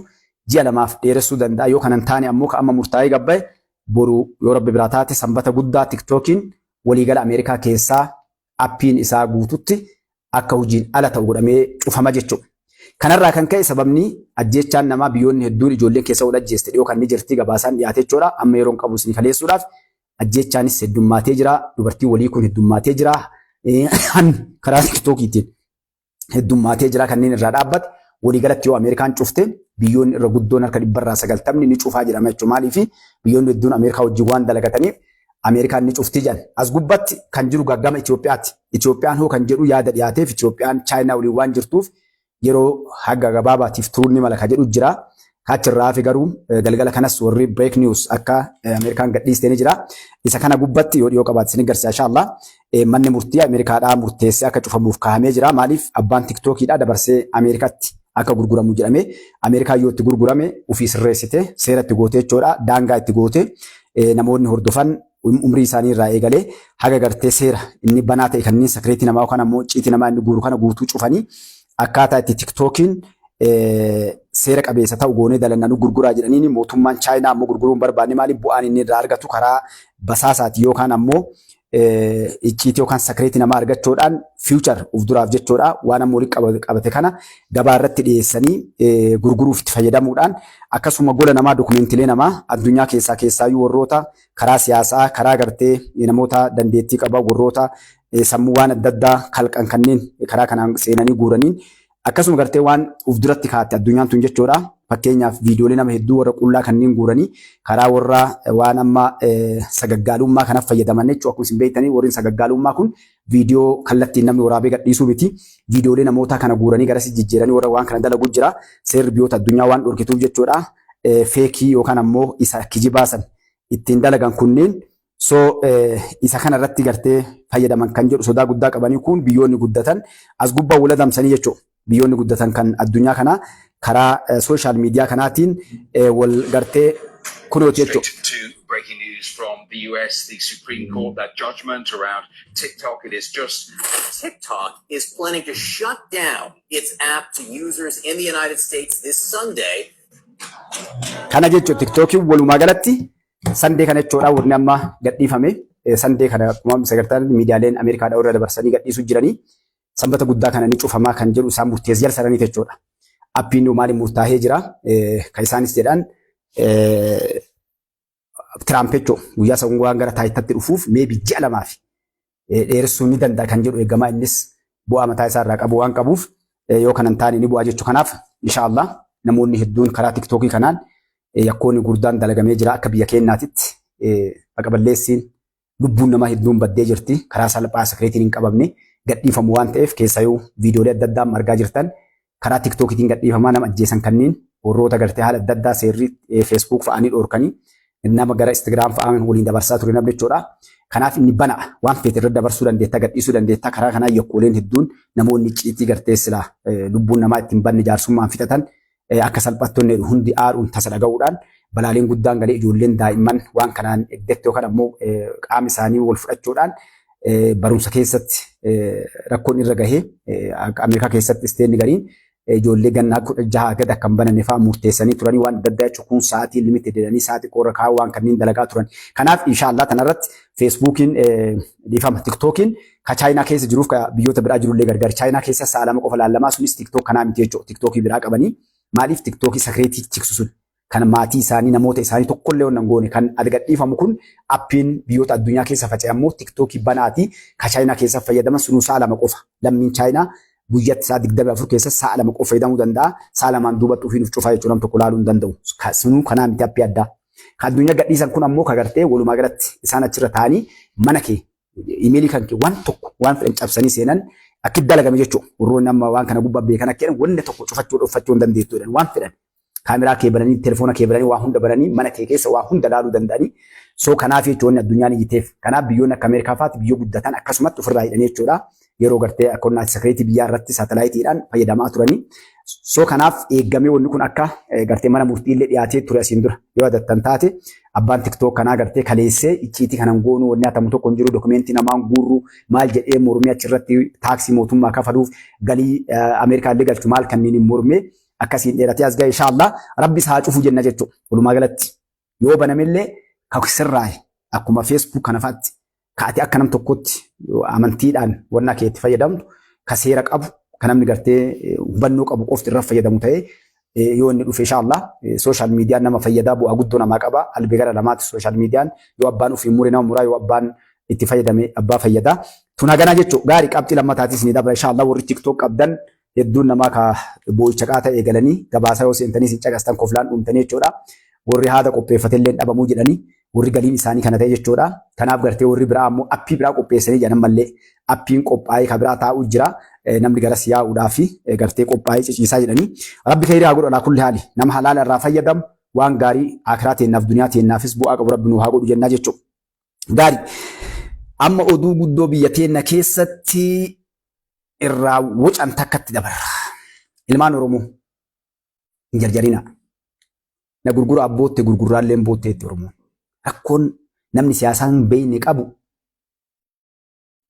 ji'a 2f dheeressuu danda'a. Yoo kanan taane ammoo ka amma murtaa'ee gabbaa'e boru yoo rabbi biraa taate sanbata guddaa TikTokiin waliigala Ameerikaa keessaa appiin isaa guututti akka hojiin ala ta'u godhamee cufama jechuudha. Kanarraa kan ka'e sababni ajjeechaan namaa biyyoonni hedduun ijoolleen keessa wal ajjeeste dhiyoo kan ni jirti, gabaasaan dhiyaate jechuudha. Amma yeroon qabu isin kaleessuudhaaf ajjeechaanis heddummaatee jira. Dubartii walii kun heddummaatee jira. Karaa TikTokiitiin heddummaatee jira kanneen irraa dhaabbate. Waliigalatti yoo Ameerikaan cufte biyyoonni irra guddoon harka 90% ni cufaa jedhama jechuudha. Maaliif? Biyyoonni hedduun Ameerikaa wajjin waan dalagataniif Ameerikaan ni cufti jedhan. As gubbatti kan jiru gaggama Itoophiyaati. Itoophiyaan hoo kan jedhu yaada dhiyaateef, Itoophiyaan Chaayinaa waliin waan jirtuuf yeroo haga gabaabaatiif turuun ni mala ka jedhu jira. Achirraa hafe garuu galgala kanas warri break news akka Ameerikaan gadhiiste ni jira. Isa kana gubbatti yoo dhiyoo qabaate isin garsiisa inshallah. Manni murtii Ameerikaadhaa murteessee akka cufamuuf kaa'amee jira. Maaliif? Abbaan TikTokiidhaa dabarsee Ameerikaatti akka gurguramu jedhamee, Ameerikaa yoo itti gurgurame ofii sirreessite seera itti gootee jechuudha. Daangaa itti gootee namoonni hordofan umrii isaanii irraa eegalee haga gartee seera inni banaa ta'e kanneen secretii namaa yookaan ammoo icciitii namaa inni guuru kana guutuu cufanii akkaataa itti TikTokiin seera qabeessa ta'u goonee dalannaa nu gurguraa jedhaniin. Mootummaan Chaayinaa ammoo gurguruu hin barbaanne. Maaliif? Bu'aan inni irraa argatu karaa basaasaati yookaan ammoo icciitii yookaan secretii namaa argachuudhaan future uf duraaf jechuudha, waan amma walitti qabate kana gabaa irratti dhiyeessanii gurguruuf itti fayyadamuudhaan, akkasuma gola namaa, documentiilee namaa addunyaa keessaa, keessaayyuu warroota karaa siyaasaa, karaa gartee namoota dandeettii qaban, warroota sammuu waan adda addaa kalqan kanneen karaa kanaan seenanii guuraniin, akkasuma gartee waan uf duratti kaa'atte addunyaan tun jechuudha. Fakkeenyaaf viidiyoolee nama hedduu warra qullaa kanneen guuranii karaa warra waan amma sagaggaalummaa kanaaf fayyadaman jechuudha. Akkuma isin beektanii, warri sagaggaalummaa kun viidiyoo kallattiin namni waraabee gadhiisuu miti. Viidiyoolee namoota kana guuranii garasi jijjiiranii warra waan kana dalagu jira. Seerri biyyoota addunyaa waan dhorkituuf jechuudha. Fakeii yookaan ammoo isa kijibaa san ittiin dalagan kunneen so isa kana irratti gartee fayyadaman kan jedhu sodaa guddaa qabanii kun biyyoonni guddatan as gubbaa wal adamsanii jechuudha. Biyyoonni guddatan kan addunyaa kanaa karaa social media kanaatiin wal gartee kunooti jechuudha. Straight to breaking news from the US, the Supreme Court, that judgment around TikTok. It is just TikTok is planning to shut down its app to users in the United States this Sunday. Kana jechuun TikTokiin walumaa galatti Sunday kana jechuudha, wanni amma gadhiifame Sunday kana akkuma sagantaan miidiyaaleen Ameerikaadhaa irra dabarsanii gadhiisuu jiranii, sanbata guddaa kana ni cufamaa kan jedhu isaan murteessa jala saranii jechuudha. Appiin maaliin murtaa'ee jira kan isaanis jedhan Tiraamp jechuudha, guyyaa san waan gara taayitaatti dhufuuf maybe ji'a 2f dheeressuu ni danda'a kan jedhu eegamaa. Innis bu'aa mataa isaa irraa qabu waan qabuuf yoo kanan taane ni bu'aa jechuu. Kanaaf inshaallah namoonni hedduun karaa TikTokii kanaan yakkoonni gurguddaan dalagamee jira. Akka biyya keenyaatitti baqa balleessiin lubbuun namaa hedduun baddee jirti. Karaa salphaa secretiin hin qabamne gadhiifamu waan ta'eef, keessayyuu viidiyoolee adda addaa argaa jirtan karaa TikTokiitiin gadhiifamaa nama ajjeesan kanneen warroota gartee haala adda addaa seerri Facebook fa'anii dhorkanii nama gara Instagram fa'aan waliin dabarsaa ture namni jechuudha. Kanaaf inni bana waan feete irra dabarsuu dandeetta, gadhiisuu dandeetta. Karaa kanaa yakkooleen hedduun namoonni icciitii gartee silaa lubbuun namaa ittiin banne jaarsummaan fixatan akka salphattoonni hundi aaruun tasa dhaga'uudhaan balaaleen guddaan galee, ijoolleen daa'imman waan kanaan eddette yookaan ammoo qaama isaanii wal fudhachuudhaan barumsa keessatti rakkoon irra gahee, Ameerikaa keessatti stateni gariin Ijoollee gannaa 16 gad akka hin bananne fa'aa murteessanii turanii, waan adda addaa jechuun kun sa'aatii limited jedhanii sa'aatii qorra kaa'uu waan kanneen dalagaa turan. Kanaaf inshaallah tanarratti Feesbuukiin, dhiifama, Tiktookiin ka Chaayinaa keessa jiruuf ka biyyoota biraa jirullee gargar. Chaayinaa keessa sa'a 2 qofa laallamaa, sunis TikTok kanaa miti jechuudha. Tiktookii biraa qabanii maaliif Tiktookii secret tiksu sun kan maatii isaanii, namoota isaanii tokkollee waan goone kan gadhiifamu kun. Appiin biyyoota addunyaa keessa faca'e ammoo Tiktookii banaati ka Chaayinaa keessa fayyadaman, sunuu sa'a 2 qofa. Lammiin Chaayinaa guyyatti sa'a 24 keessa sa'a 2 qofa fayyadamuu danda'a. Sa'a 2n duubatti ofiin of cufaa jechuudha, nam tokko laaluu hin danda'u. Sunuu kanaa miti, appii addaa. Kan addunyaa gadhiisan kun ammoo ka gartee walumaa galatti isaan achirra taa'anii mana kee, imeelii kan kee, waan tokko waan fedhan cabsanii seenan akki dalagame jechuudha. Warroonni amma waan kana gubbaa beekan akka jedhan wanni tokko cufachuu dhofachuu hin dandeettu jedhan. Waan fedhan kaameraa kee bananii, telefoona kee bananii, waa hunda bananii, mana kee keessa waa hunda laaluu danda'anii. So kanaaf jechuun addunyaan iyyiteef. Kanaaf biyyoonni akka Ameerikaa fa'aati biyyoo guddatan akkasumatti ofirraa hidhanii jechuudha. Yeroo gartee akka secret biyyaa irratti saatalaayitiidhaan fayyadamaa turanii. So kanaaf eeggamee wanni kun akka gartee mana murtiillee dhiyaatee ture asiin dura yoo adattan taate. Abbaan TikTok kanaa gartee kaleessee icciitii kanan goonuu, wanni hatamu tokko hin jiru, dokumentii namaan guurru maal jedhee mormee, achirratti taaksii mootummaa kafaluuf galii Ameerikaa illee galchu maal kanneen hin mormee akkasiin dheeratee as ga'e. Inshaallah rabbi isaa haa cufu jenna jechuudha. Walumaa galatti yoo banamellee ka sirraa'e akkuma Facebook kana fa'aatti ka ati akka nam tokkotti amantiidhaan wanna kee itti fayyadamtu, ka seera qabu, ka namni gartee hubannoo qabu qofti irra fayyadamu ta'ee yoo inni dhufe, inshaallah social mediaan nama fayyadaa, bu'aa guddoo namaa qaba. Albee gara lamaati social mediaan, yoo abbaan ofii mure nama muraa, yoo abbaan itti fayyadame abbaa fayyadaa. Tun haganaa jechuun gaarii. Qabxii lammataatis ni dabra inshaallah. Warri TikTok qabdan hedduun namaa ka boo'icha qaata eegalanii gabaasa yoo seentanii isin caqastan koflaan dhumtanii jechuudha. Warri haada qopheeffatellee dhabamuu jedhanii, warri galiin isaanii kana ta'e jechuudha. Kanaaf gartee warri biraa ammoo appii biraa qopheessanii jedhan mallee appiin qophaa'ee ka biraa taa'uu jira. Namni garas yaa'uudhaa fi gartee qophaa'ee ciciisaa jedhanii. Rabbi khayrii haa godhu. Alaa kulli haali nama halaala irraa fayyadamu, waan gaarii akiraa teennaaf duniyaa teennaafis bu'aa qabu rabbi nu haa godhu jennaa jechuudha. Gaarii. Amma oduu guddoo biyya teenna keessatti irraa wucan takkatti dabarra. Ilmaan Oromoo, hin jarjarina. Na gurgura abbootte gurgurraallee bootteetti Oromoon. Rakkoon namni siyaasaa hin beekne qabu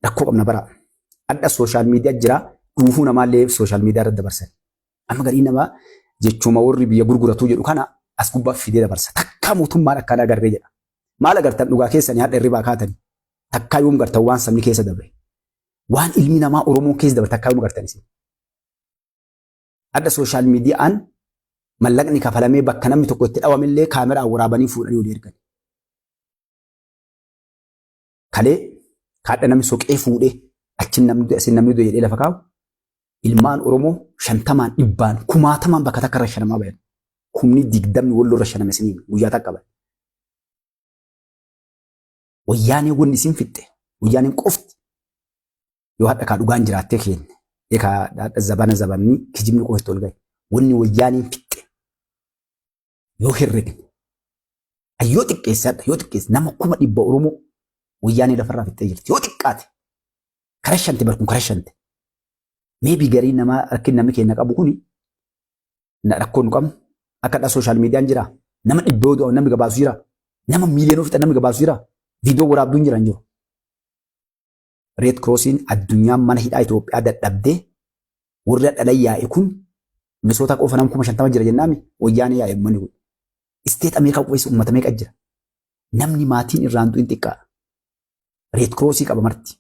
rakkoo qabna bara. Adda social media jira, dhuufuu namaallee social media irratti dabarsan. Amma garii namaa jechuma warri biyya gurguratuu jedhu kana as gubbaa fidee dabarsa. Takkaa mootummaan akkana agarree jedha. Maal agartan dhugaa keessanii hadha hirribaa kaatanii? Takkaa yoom gartan waan sabni keessa dabre? Waan ilmi namaa Oromoon keessa dabre takkaa yoom agartan isin? Adda social mediaan mallaqni kafalamee bakka namni tokko itti dhawamillee kaameraan waraabanii fuudhanii olii ergan. Kalee kaadha namni soqee fuudhee achi namni du'e, asin namni du'e jedhee lafa kaa'u, ilmaan Oromoo 50n, 100n, kumaatamaan bakka takka irra shanamaa bayan. 20,000 walloo irra shaname isiniin guyyaa takka bayan. Wayyaanee wanni isin fixxe, wayyaaneen qofti yoo hadha kaa dhugaan jiraattee keenne ekaa hadha zabana zabanni kijibni qofti ol gahe, wanni wayyaaneen fixxe yoo herregne, yoo xiqqeesse, hadha yoo xiqqeesse nama 100,000 Oromoo wayyaanee lafarraa fixxee jirti yoo xiqqaate. Kara shante barkun kara shante. Maybe garii namaa rakkin namni keenya qabu kuni rakkoo nu qabnu akka dha. Social mediaan jira, nama dhibbee yoo namni gabaasu jira, nama miiliyoonoo fixa namni gabaasu jira, viidiyoo waraabduun jira hin jiru. Red Crossiin addunyaan mana hidhaa Itoophiyaa dadhabdee warri dhalan yaa'e kun Misoota qofa nama 50,000 jira jennaami wayyaanee yaa'e uummanni kun. State Ameerikaa qofa uummata meeqa jira? Namni maatiin irraan du'in xiqqaadha. Red Crossii qaba marti.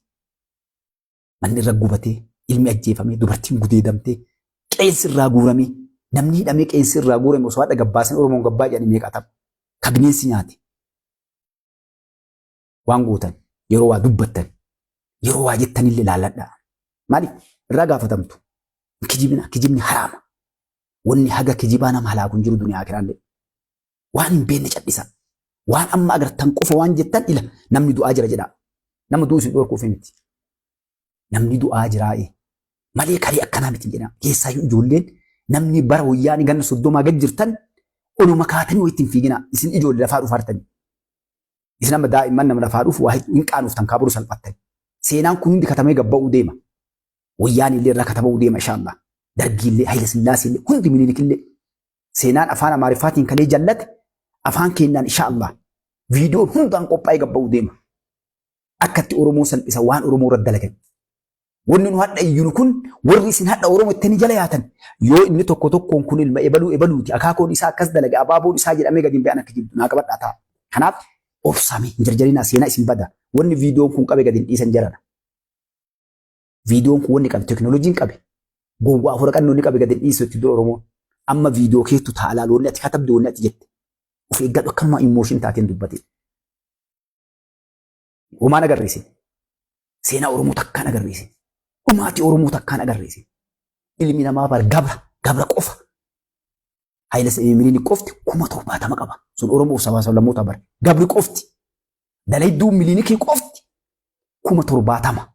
Manni irra gubatee, ilmi ajjeefamee, dubartiin gudeedamtee, qeensi irraa guuramee, namni hidhamee qeensi irraa guurame osoo haadha gabbaasan Oromoon gabbaa jedhanii meeqa tapha. Ka bineensi nyaate. Waan gootan, yeroo waa dubbattan, yeroo waa jettanillee laalladhaa. Maaliif irraa gaafatamtu? Kijibina, kijibni haraama. Wanni haga kijibaa nama halaaku hin jiru duniyaa akiraallee. Waan hin beekne cadhisa. Waan amma agartan qofa waan jettan ila namni du'aa jira jedha. Nama du'u isin dhorkuuf miti. Namni du'aa jiraa'e malee kalee akkanaa miti jedha. Keessaayyuu ijoolleen namni bara wayyaanii ganna 30 gad jirtan oluma kaatanii wayittiin fiigina. Isin ijoollee lafaa dhufaartanii. Isin amma daa'imman nama lafaa dhufu waa hin qaanuuftan kaa boru salphattani. Seenaan kun hundi katamee gabba'uu deema. Wayyaan illee irraa kataba'uu deema inshaallah. Dargii illee, Hayila Sillaasee illee, hundi Minilik illee. Seenaan afaan Amaariffaatiin kalee jallate afaan keenyaan inshaallah. Viidiyoon hundaan qophaa'ee gabba'uu deema. Akka itti Oromoo salphisa waan Oromoo irratti dalagan. Wanni nu hadha iyyinu kun, warri isin hadha Oromoo ittanii jala yaatan, yoo inni tokko tokkoon kun ilma ebaluu ebaluuti, akaakoon isaa akkas dalage, abaaboon isaa jedhamee gadi hin ba'an akka jibdu naa qabadhaa ta'a. Kanaaf obsame hin jarjarinaa, seenaa isin bada. Wanni viidiyoon kun qabe gadi hin dhiisan jarana. Viidiyoon kun wanni qabe, teekinooloojiin qabe, gowwaa afura qannoo inni qabe gadi hin dhiisu itti dura Oromoon. Amma viidiyoo keettu ta'a laal, wanni ati katabde, wanni ati jette. Of eeggadhu, akkanumaa emotion taateen dubbatin. Homaan agarreessin. Seenaa Oromoo takkaan agarreessin. Dhumaatii Oromoo takkaan agarreessin. Ilmi namaa bar gabra, gabra qofa. Haayila Minilik qofti 70,000 qaba. Sun Oromoof sabaa sablammoota bar. Gabri qofti. Dalayduu Minilikii qofti 70,000.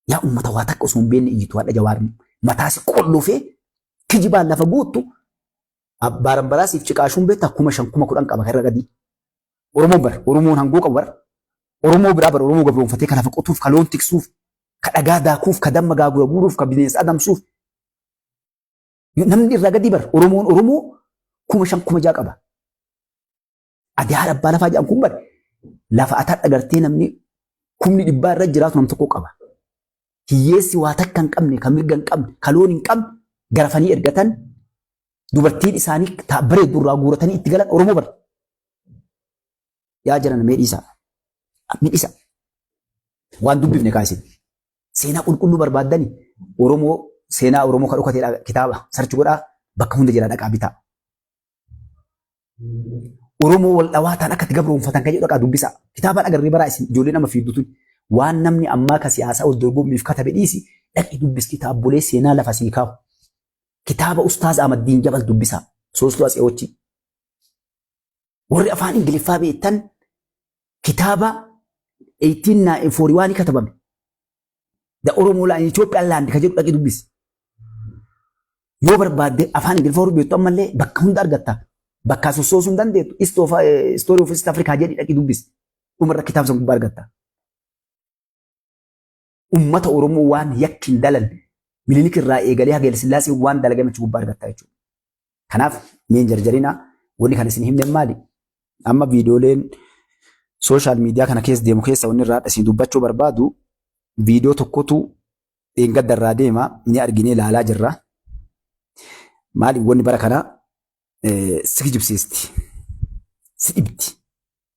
Yaa uummata, waa takka osoo hin beekne iyyitu, hadha Jawaar mataasi qollofee kijibaan lafa guuttu abbaaran baraasiif ciqaashuun beektaa 5,000 10,000 qaba karra gadii. Oromoon bar Oromoon hangoo qabu bar Oromoo biraa bar Oromoo gabroonfatee ka lafa qotuuf, ka loon tiksuuf, ka dhagaa daakuuf, ka damma gaagura guuruuf, ka bineensa adamsuuf. Namni irraa gadii bar Oromoon Oromoo 5,000 6,000 qaba. Ati haadha abbaa lafaa jedhan kun bar lafa ati hadha gartee namni kumni dhibbaa irra jiraatu nam tokko qaba. Hiyyeessi waa takka hin qabne, ka mirga hin qabne, ka loon hin qabne garafanii ergatan, dubartiin isaanii bareeddu irraa guuratanii itti galan Oromoo bar. Yaa jiran, mee dhiisaa. Mee dhiisaa. Waan dubbifne kaasin. Seenaa qulqulluu barbaaddani Oromoo, seenaa Oromoo kan dhokatee kitaaba search godhaa, bakka hunda jira, dhaqaa bitaa. Oromoo wal dhawaa ta'an akka itti gabroonfatan kan jedhu dhaqaa dubbisaa. Kitaabaan agarree baraa isin ijoollee nama fiiddutu waan namni ammaa ka siyaasaa wal dorgommiif katabe dhiisi, dhaqi dubbis, kitaabolee seenaa lafa sii kaa'u. Kitaaba Ustaaz Ahmaddiin Jabal dubbisaa. Soostuu Atseewochi. Warri afaan Ingiliffaa beektan kitaaba 1841 katabame. The Oromo Land, Ethiopian Land ka jedhu dhaqi dubbisi. Yoo barbaadde afaan Ingiliffaa warri beektu ammallee bakka hunda argatta. Bakka sossoosuu hin dandeettu. Story of East Africa jedhi dhaqi dubbisi. Dhumarra kitaaba san gubbaa argatta. Ummata Oromoo waan yakki hin dalan Minilik irraa eegalee haga Sillaasee waan dalagame achi gubbaa argatta jechuudha. Kanaaf mee hin jarjarina, wanni kan isin himne maali? Amma viidiyooleen social media kana keessa deemu keessa wanni irraa isin dubbachuu barbaadu, viidiyoo tokkotu dheengadda irraa deema, ni arginee ilaalaa jirra. Maali, wanni bara kana si kijibsiisti. Si dhibdi.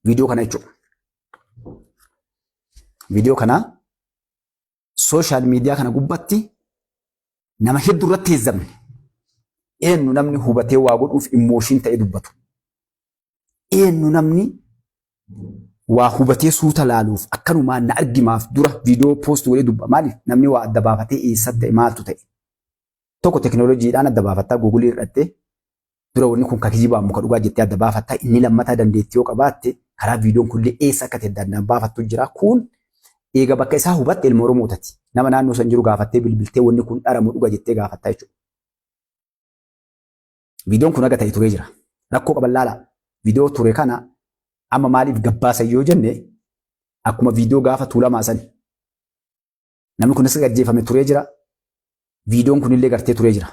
Viidiyoo kana jechuudha. Viidiyoo kana social media kana gubbatti nama hedduu irratti heezzamne. Eenyu namni hubatee waa godhuuf emotion ta'ee dubbatu? Eenyu namni waa hubatee suuta laaluuf akkanumaan na argimaaf dura viidiyoo post godhee dubba? Maaliif namni waa adda baafatee eessatti ta'e, maaltu ta'e? Tokko teknooloojiidhaan adda baafattaa, Google hidhattee dura wanni kun ka kijibaa muka dhugaa jettee adda baafattaa. Inni lammataa dandeettii yoo qabaatte karaa viidiyoon kunillee eessa akka ta'e addaan baafattu jira. Kun eega bakka isaa hubatte ilma Oromootati. Nama naannoo san jiru gaafattee, bilbiltee wanni kun dharamu dhuga jettee gaafattaa jechuudha. Viidiyoon kun haga ta'e turee jira. Rakkoo qaban laala. Viidiyoo ture kana amma maaliif gabbaasan yoo jenne, akkuma viidiyoo gaafa Tuulamaa sani. Namni kunis ajjeefame turee jira. Viidiyoon kunillee gartee turee jira.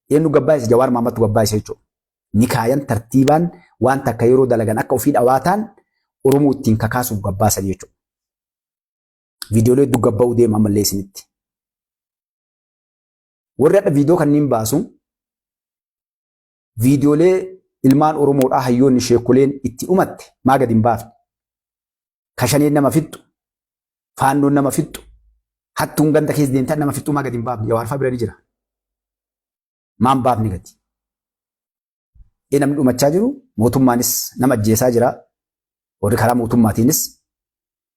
Eenyu gabbaayise? Jawaar Mahammadtu gabbaayise jechuudha. Ni kaayan tartiibaan waan takka yeroo dalagan akka ofii dhawaataan Oromoo ittiin kakaasuuf gabbaasan jechuudha. Viidiyoolee hedduu gabba'uu deema ammallee isinitti. Warri hadha viidiyoo kanneen baasu, viidiyoolee ilmaan Oromoodhaa hayyoonni sheekoleen itti dhumatte maa gadi hin baafne? Kashaneen nama fixxu, faannoon nama fixxu, hattuun ganda keessa deemtan nama fixxu maa gadi hin baafne? Jawaar fa'aa bira ni jira. Maan baafne gadi? Namni dhumachaa jiru, mootummaanis nama ajjeesaa jira. Warri karaa mootummaatiinis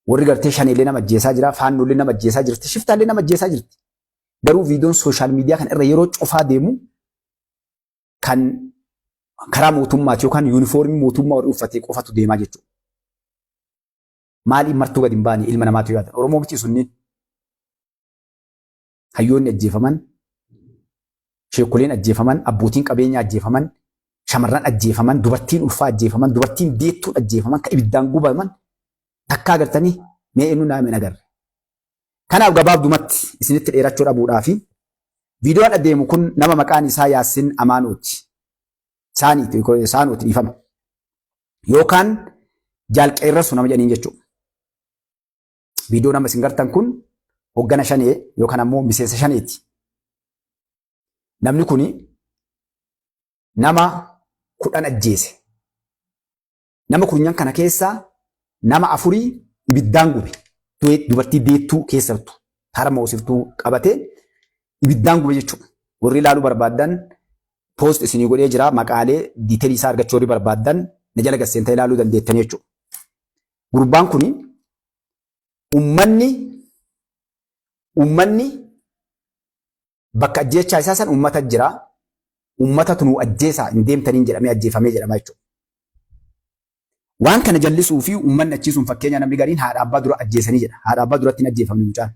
warri gartee shaneellee nama ajjeesaa jira, faannoollee nama ajjeesaa jirti, shiftaallee nama ajjeesaa jirti. Garuu viidiyoon social media kana irra yeroo cufaa deemu kan karaa mootummaati yookaan yuunifoormii mootummaa warri uffatee qofatu deemaa jechuudha. Maaliif martuu gadi hin baane ilma namaatu yaadan? Oromoo miti sunniin. Hayyoonni ajjeefaman, sheekoleen ajjeefaman, abbootiin qabeenyaa ajjeefaman, shamarran ajjeefaman, dubartiin ulfaa ajjeefaman, dubartiin deettuun ajjeefaman, kan ibiddaan gubaman takkaa agartanii mee eenyu naa hin agarre. Kanaaf gabaabdumatti isinitti dheerachuu dhabuudhaa fi viidiyoon adeemu kun nama maqaan isaa Yaassin Amaanooti. Saaniiti, Saanooti, dhiifama. Yookaan Jaalqeerrasu nama jedhaniin jechuudha. Viidiyoo nama isin gartan kun Hoggana shanee yookaan ammoo miseensa shaneeti. Namni kuni nama 10 ajjeese. Nama kurnyan kana keessaa nama afurii ibiddaan gube. Dubartii deettuu keessattu harma hoosiftuu qabatee ibiddaan gube jechuudha. Warri ilaaluu barbaaddan post isinii godhee jira maqaalee detail isaa argachuu warri barbaaddan na jala gasseentaa ilaaluu dandeettanii jechuudha. Gurbaan kuni ummanni bakka ajjeechaa isaa san ummata jira. Ummatatu nu ajjeesaa hin deemtaniin jedhamee ajjeefamee jedhama jechuudha. Waan kana jallisuu fi ummanni achii sun fakkeenya namni gariin haadha abbaa dura ajjeesanii jedha. Haadha abbaa duratti hin ajjeefamne mucaan.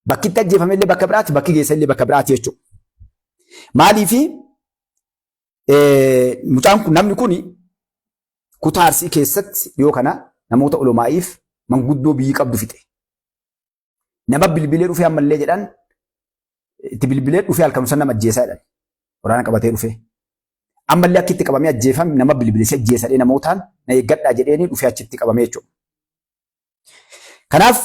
Bakki itti ajjeefame illee bakka biraati, bakki geessa illee bakka biraati jechuudha. Maaliifi mucaan kun namni kun kutaa Arsii keessatti dhiyoo kana namoota olomaa'iif manguddoo biyyi qabdu fixe. Nama bilbilee dhufee ammallee jedhan itti bilbilee dhufee halkan san nama ajjeesaa jedhan. Waraana qabatee dhufee. Ammallee akka itti qabamee ajjeefame nama bilbilee si ajjeesadhee namootaan na eeggadhaa jedheeni dhufee achitti qabamee jechuudha. Kanaaf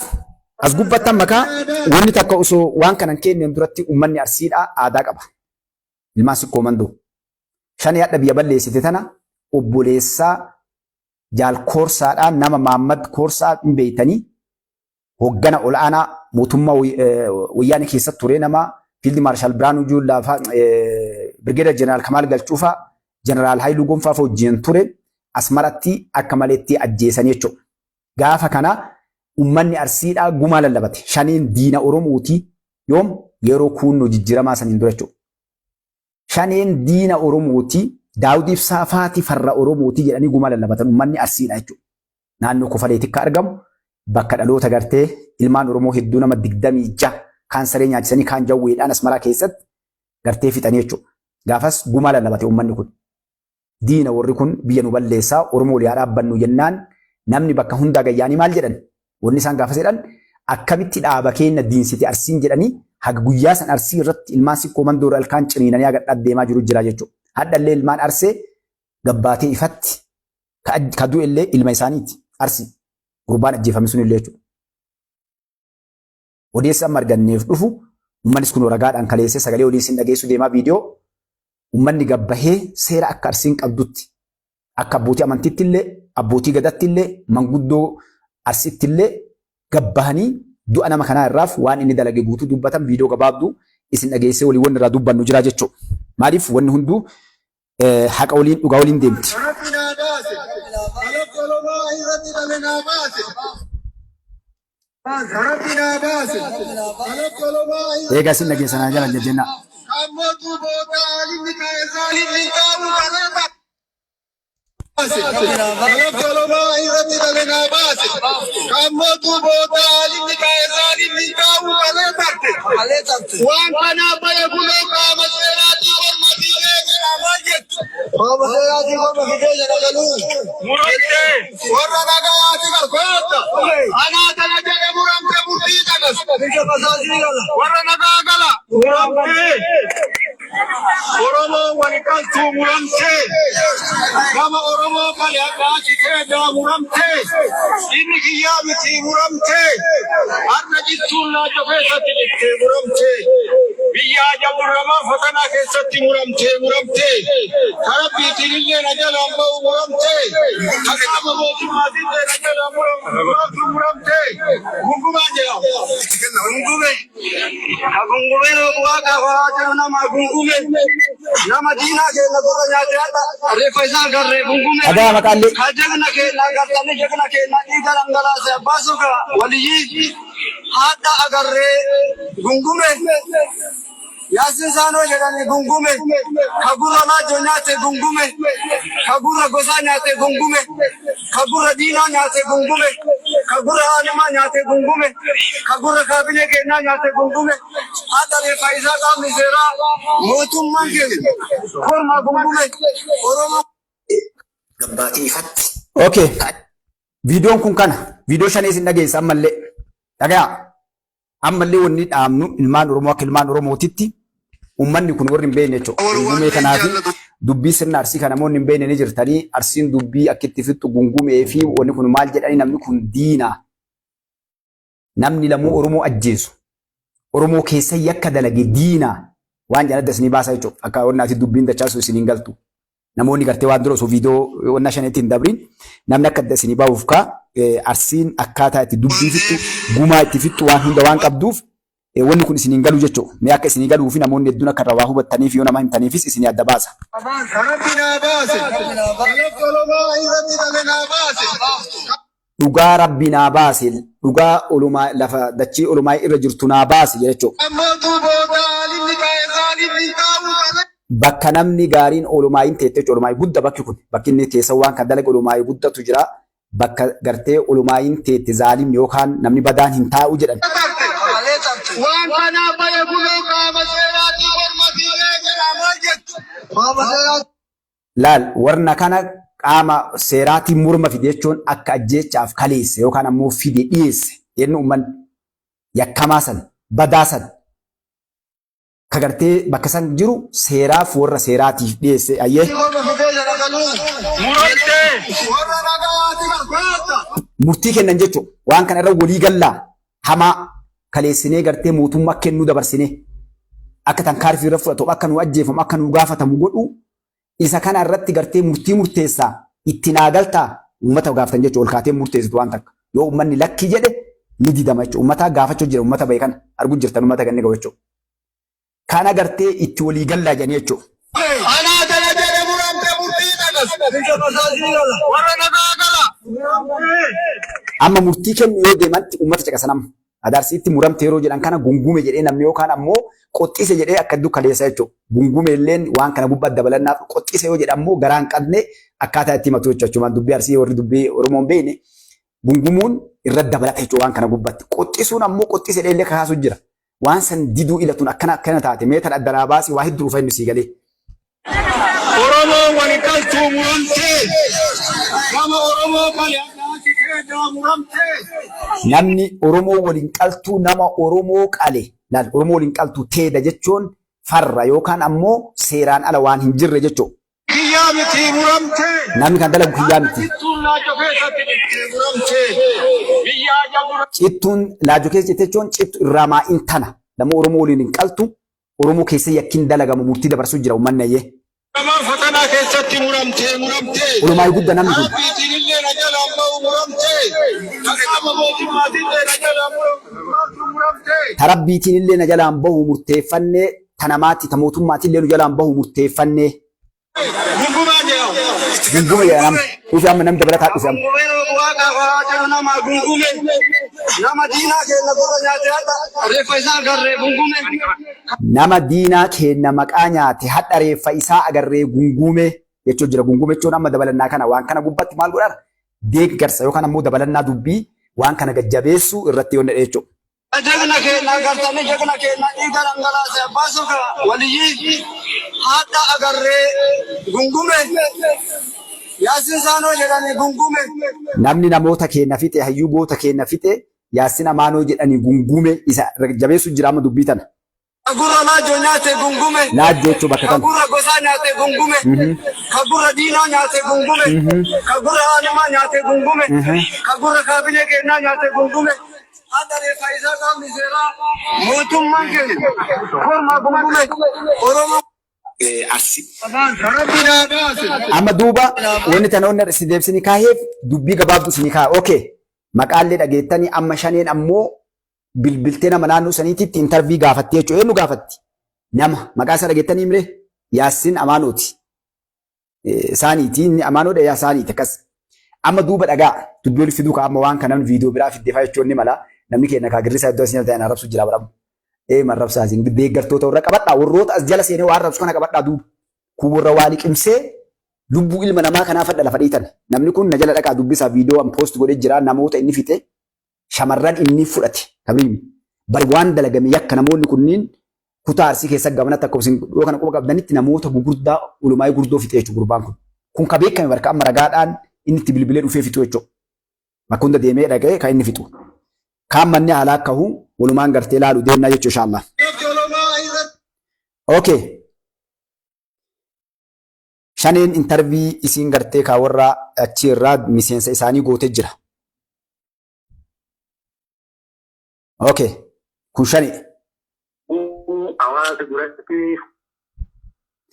as gubbattan makaa wanni takka osoo waan kanan kenneen duratti uummanni Arsiidhaa aadaa qaba. Ilmaan Sikkoo Mandoo. Shanee hadha biyya balleessite tana obboleessaa Jaal Koorsaadhaa nama Maammad Koorsaa hin beektanii hoggana ol'aanaa mootummaa wayyaanee keessatti ture nama Fiild Maarshaal Biraanuu Juullaa fa'aa Birgeedar Jeneraal Kamaal Galchuu fa'aa Jeneraal Haayiluu Gonfaa fa'aa wajjin ture Asmaratti akka maleetti ajjeesanii jechuudha. Gaafa kana uummanni Arsiidhaa gumaa lallabate. Shaneen diina Oromooti yoom yeroo kuunnoo jijjiiramaa saniin dura jechuudha. Shaneen diina Oromooti, Daawud Ibsaa faati farra Oromooti jedhanii gumaa lallabatan uummanni Arsiidha jechuudha. Naannoo Kofaleetti akka argamu bakka dhaloota gartee ilmaan Oromoo hedduu nama 26 kaan saree nyaachisanii kaan jawweedhaan Asmaraa keessatti gartee fixanii jechuudha. Gaafas gumaa lallabate uummanni kun. Diina warri kun biyya nu balleessaa Oromoo walii haa dhaabbannu jennaan namni bakka hundaa gayyaanii maal jedhan? Wanni isaan gaafas jedhan akkamitti dhaaba keenna diinsite Arsiin jedhanii haga guyyaa san Arsii irratti ilmaan Sikkoo Mandoo irra ilkaan ciniinanii haga dhaddeemaa jiru jira jechuudha. Hadhallee ilmaan Arsee gabbaatee ifatti ka du'ellee ilma isaaniiti Arsii. Gurbaan ajjeefame sunillee jechuudha. Odeessa amma arganneef dhufu uummannis kun ragaadhaan kaleessee sagalee olii isin dhageessuu deemaa viidiyoo uummanni gabbahee seera akka Arsiin qabdutti akka abbootii amantiitti illee abbootii gadatti illee manguddoo Arsiitti illee gabbahanii du'a nama kanaa irraaf waan inni dalage guutuu dubbatan viidiyoo gabaabduu isin dhageessee walii wanni irraa dubbannu jira jechuudha. Maaliif wanni hunduu haqa waliin dhugaa waliin deemti. Rabbi naa baase. Kalaf olomaa irratti dhale naa baase. Rabbi naa baase. Kalaf olomaa irratti Eegaa isin dhageessanaa jala jajjennaa. kan mootuu booda alinni ka'e zaalimni taa'u karaa baase. Kalaf olomaa irratti dhale naa baase. Kan mootuu booda alinni ka'e zaalimni taa'u karaa tarte. Waan kanaaf baya kunoo qaama seeraatii orma fiigee jedha maal jettu? Qaama seeraatii orma fiigee jedha galuu. Muramtee. Warra nagayaati garkoota. Anaa tana jedhe muramte murtii caqas. Warra nagaa gala. Muramtee. Oromoo wal qaltuu muramtee. Nama Oromoo qale hadhaa citee muramtee. Inni kiyyaa miti muramtee. Har'a jittuun laaja keessatti dhiftee muramtee. Biyya ajabdurramaa fatanaa keessatti muramtee muramtee. Karabbiitiin illee na jalaan ba'u muramtee. Kaqaama mootummaatiin illee na jalaan muramtu muramtee. Gungumaan jedhama. Gungume. Ka gungume bu'aa qaba jedhu nama gungume. Nama diinaa keenya gurra nyaate hadha reeffa isaa agarree gungume. Dhagaa maqaallee. Ka jagna keenya agartanii jagna keenya dhiiga dhangalaase abbaa suka waliyyii hadha agarree gungume. Yaasin Saanoo jedhanii gungume. Ka gurra laajoo nyaate gungume. Ka gurra gosaa nyaate gungume. Ka gurra diinaa nyaate gungume. Ka gurra aalimaa nyaate gungume. Ka gurra kaabinee keenyaa nyaate gungume. Hadha reeffa isaa qaamni seeraa mootummaan keenya kormaa gungume. Oromoo. Gabbaatee ifatti. Okay. Viidiyoon kun kana. Viidiyoo shanee isin dhageessa ammallee. Dhagayaa. Ammallee wanni dhaamnu ilmaan Oromoo akka ilmaan Oromootitti uummanni kun warri hin beekne jechuudha. Gungumee kanaa fi dubbii sirna Arsii kana namoonni hin beekne ni jirtanii Arsiin dubbii akka itti fixxu gungumee fi wanni kun maal jedhanii namni kun diina. Namni lamuu Oromoo ajjeesu, Oromoo keessa yakka dalage diinaa waan jedhan adda isinii baasaa jechuudha. Akka wannaati dubbiin dachaasu isiniin galtu. Namoonni gartee waan dura osoo viidiyoo wanna shanitti hin dabriin namni akka adda isinii bahuuf kaa Arsiin akkaataa itti dubbii fixxu, gumaa itti fixxu waan hunda waan qabduuf wanni kun isiniin galu jechuudha. Mee akka isinii galuu fi namoonni hedduun akka irraa waa hubattaniif yoo nama himtaniifis isinii adda baasa. Rabbi naa baase. Lafti Oromoo irratti dhale naa baase. Dhugaa Rabbi naa baase, dhugaa olumaa lafa dachii olumaa irra jirtu naa baase jechuudha. Ammootuu booda alimni taa'e saalimni hin taa'u qabe. Bakka namni gaariin olumaayin teette jechuudha. Olumaayii gudda bakki kun. Bakki inni keessa waan kan dalage olumaayii guddatu jira. Bakka gartee olumaayin teette zaalimni yookaan namni badaan hin taa'u jedhan. Waan kanaaf bahe buloo qaama seeraatii morma fiilee jedha maal jettu? Qaama seeraatii. Laal, warna kana qaama seeraatiin morma fide jechuun akka ajjeechaaf kaleesse yookaan ammoo fide dhiyeesse jennu uummanni yakkamaa san badaa san ka gartee bakka san jiru seeraaf warra seeraatiif dhiyeesse ayyee. Morma fidee jedha kanuu. Murattee. Warra nagayaati barbaadda. Murtii kennan jechuudha. Waan kana irra walii gallaa hamaa kaleessinee gartee mootummaa kennuu dabarsinee akka tankaarfii irra fudhatu, akka nu ajjeefamu, akka nu gaafatamu godhu, isa kana irratti gartee murtii murteessaa itti naa galtaa uummata gaafatan jechuudha. Ol kaatee murteessitu waan takka. Yoo uummanni lakki jedhe ni didama jechuudha. Uummataa gaafachuu jira, uummata bahe kana arguu jirtan, uummata ganni gahu jechuudha. Kana gartee itti walii gallaa jedhanii jechuudha. Anaa jala jedhe muramte murtii dhagas. Warra nagaa gala. Amma murtii kennu yoo deemantti uummata caqasan amma. Adarsiitti muramte yeroo jedhan kana gungume jedhee namni yookaan ammoo qoxxise jedhee akka hedduu kaleessa jechuudha. Gungume illeen waan kana gubbaa dabalannaaf, qoxxise yoo jedhan ammoo garaa hin qabne akkaataa itti himatu jechuudha. Achumaan dubbii Arsii warri dubbii Oromoo hin beekne gungumuun irra dabalata jechuudha waan kana gubbatti. Qoxxisuun ammoo qoxxise jedhee illee kakaasu jira. Waan san diduu ilatuun akkana akkana taate meetan addanaa baasii waa hedduu dhufa inni sii galee. Oromoo wali qaltuu muramtee. Nama Oromoo qale adda muramtee. Namni Oromoo waliin qaltuu, nama Oromoo qale laal, Oromoo waliin qaltuu teeda jechuun farra yookaan ammoo seeraan ala waan hin jirre jechuudha. Kiyyaa miti muramtee. Namni kan dalagu kiyyaa miti. Cittuun laajoo keessatti dhiqxee muramtee. Biyya ajaa'ibaa. Cittuun laajoo keessa citte jechuun cittu irraa maa'iin tana. Nama Oromoo waliin hin qaltu, Oromoo keessa yakkiin dalagamu murtii dabarsuu jira uummanni ayyee. Nama fatanaa keessatti muramtee muramtee. Olumaa guddaa namni kun. Rabbiitiin illee na jalaan ba'u muramtee. Qaama mootummaatiin illee na jalaan muramtee. Tarabbiitiin illee na jalaan bahu murteeffannee, tanamaatti ta mootummaatiin illee nu jalaan bahu murteeffannee. Gungumaa jedhamu. Gungume jedha namni. Dhufe amma namni dabalataa dhufe amma. Gungume waaqa karaa jedhu nama gungume. Nama diinaa keenya gurra nyaate hadha reeffa isaa agarree gungume. Nama diinaa keenya maqaa nyaate hadha reeffa isaa agarree gungume jechuun jira. Gungume jechuun amma dabalannaa kana waan kana gubbatti maal godhaa? Deeggarsa yookaan ammoo dabalannaa dubbii waan kana gajjabeessuu irratti yoo jechuudha. Jagna keenya agartanii, jagna keenya dhiiga dhangalaase abbaa soka waliyyii hadha agarree gungume. Yaasin Saanoo jedhanii gungume. Namni namoota keenya fixe, hayyuu goota keenya fixe, Yaassin Amaanoo jedhanii gungume, isa jabeessu jira amma dubbii tana. Kagurra laajoo nyaate gungume. Laajjoo jechuun bakka tana. Kagurra gosaa nyaate gungume. Kagurra diinaa nyaate gungume. Kagurra haalamaa nyaate gungume. Kagurra kaabinee keenyaa nyaate gungume. Hadha reeffa isaa qaamni seeraa mootummaan keenya kormaa gungume. Oromoo. Arsii. Rabbi naa baase. Amma duuba wanni tana wanni si deebisanii kaaheef dubbii gabaabduu isinii kaa'a. Okay. Maqaallee dhageettanii, amma shaneen ammoo bilbiltee nama naannoo saniititti interview gaafatti jechuudha. Eenyu gaafatti? Nama maqaa isaa dhageettanii himree? Yaassin Amaanooti. Isaaniiti inni Amaanoodha yaa isaaniiti akkas. Amma duuba dhagaa dubbii walitti fiduu ka'a amma waan kana namni viidiyoo biraa fiddee fa'aa jechuun ni mala. Namni keenya kaa girrisaa iddoo asii ta'e arrabsu jira baramu. Ee marrabsaa isin deeggartoota warra qabadhaa, warroota as jala seenee waan arrabsu kana qabadhaa duuba. Kun warra waa liqimsee lubbuu ilma namaa kanaa fadha lafa dhiitan. Namni kun na jala dhaqaa dubbisaa, viidiyoo an post godhee jira, namoota inni fixe, shamarran inni fudhate kabriimi. Bari waan dalagame yakka namoonni kunniin kutaa Arsii keessa gamanatti akka isin dhiyoo kana quba qabdanitti namoota gugurdaa ulumaayii gurdoo fixe jechuudha gurbaan kun. Kun ka beekame barka amma ragaadhaan inni itti bilbilee dhufee fixu jechuudha. Bakka hunda deemee dhaqee kan inni fixu. Kaan manni haalaa kahu walumaan gartee laalu deemnaa jechuudha inshallah. Okay. Shaneen interview isiin gartee kaa warra achi irraa miseensa isaanii gootee jira. Okay. Kun shani. Hawaasa duratti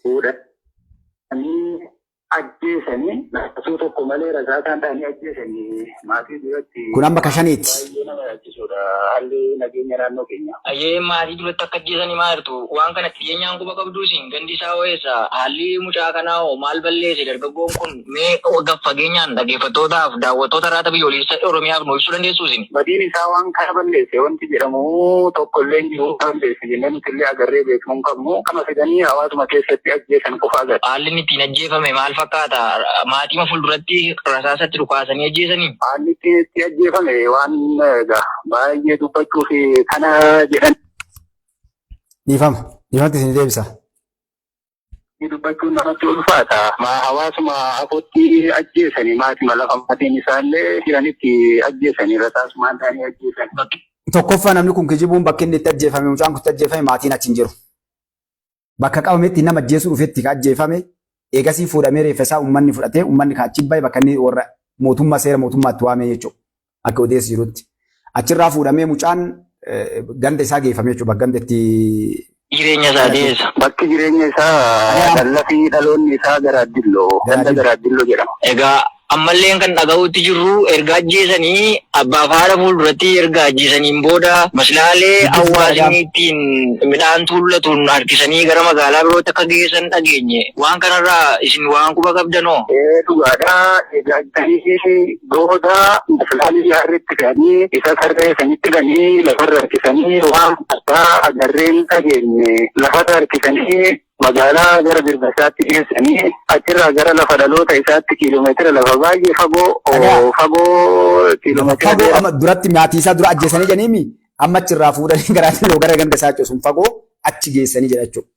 fuudhanii ajjeesanii, osoo tokko malee rasaasaan ta'anii ajjeesanii maatii duratti. Kun amma ka shaniiti. Baay'ee nama yaachisudha haalli nageenya naannoo keenya. Ayyee, maatii duratti akka ajjeesanii maal jirtu? Waan kana dhiyeenyaan quba qabduu isin, gandi isaa ho'eessa? Haalli mucaa kanaa hoo maal balleesse dargaggoon kun? Mee gad fageenyaan dhaggeeffattootaaf daawwattoota Raata Biyyoolessa Oromiyaaf nu ibsuu dandeessuu isin? Badiin isaa waan kana balleesse wanti jedhamu tokko illee hin jiru. Balleesse jennee nuti illee agarree beeknu hin qabnu. Kama fidanii hawaasuma keessatti ajjeesan qofa agarra. Haalli inni ittiin ajjeefame maal fakkaata? Maatii fuulduratti rasaasatti dhukaasanii ajjeesanii? Haalli ittiin itti ajjeefame waan egaa baay'ee dubbachuu fi kana jedhan Dhiifama. Dhiifamatti isin deebisa. Dubbachuun namatti ulfaata. Hawaasuma afotti ajjeesanii, maatima lafa maatiin isaallee jiranitti ajjeesanii, rasaasumaan ta'anii ajjeesan. Tokkoffaa, namni kun kijibuun bakki inni itti ajjeefame, mucaan kun itti ajjeefame, maatiin achi hin jiru. Bakka qabametti nama ajjeesuu dhufetti ka ajjeefame. Eegasii fuudhamee reeffa isaa uummanni fudhatee, uummanni ka achi bahe, bakka inni warra mootummaa seera mootummaatti waamee jechuudha. Akka odeessi jirutti. Achirraa fuudhamee mucaan ganda isaa geeffame jechuudha. Bakka ganda itti Jireenya isaa deessa. Bakki jireenya isaa dallafii dhaloonni isaa Garaaddilloo. Ganda Garaaddilloo jedhama. Egaa ammallee kan dhaga'uutti jirru, erga ajjeesanii abbaa fi haadha fuulduratti erga ajjeesaniin booda maslaalee hawaasni ittiin midhaan tuullatuun harkisanii gara magaalaa birootti akka geessan dhageenye. Waan kanarraa isin waan quba qabdanoo? Ee, dhugaadha. Egaa ajjeesanii booda maslaalee harreetti fe'anii, isa sarree sanitti ganii lafarra harkisanii, waan addaa agarreen dhageenye, lafarra harkisanii magaalaa gara Birbasaatti geessanii, achirraa gara lafa dhaloota isaatti kiiloomeetira lafa baay'ee fagoo fagoo kiiloomeetira Fagoo amma duratti maatii isaa dura ajjeesanii jedhaniimi, amma achirraa fuudhanii gara gara ganda isaa jechuun fagoo achi geessanii jedha jechuudha.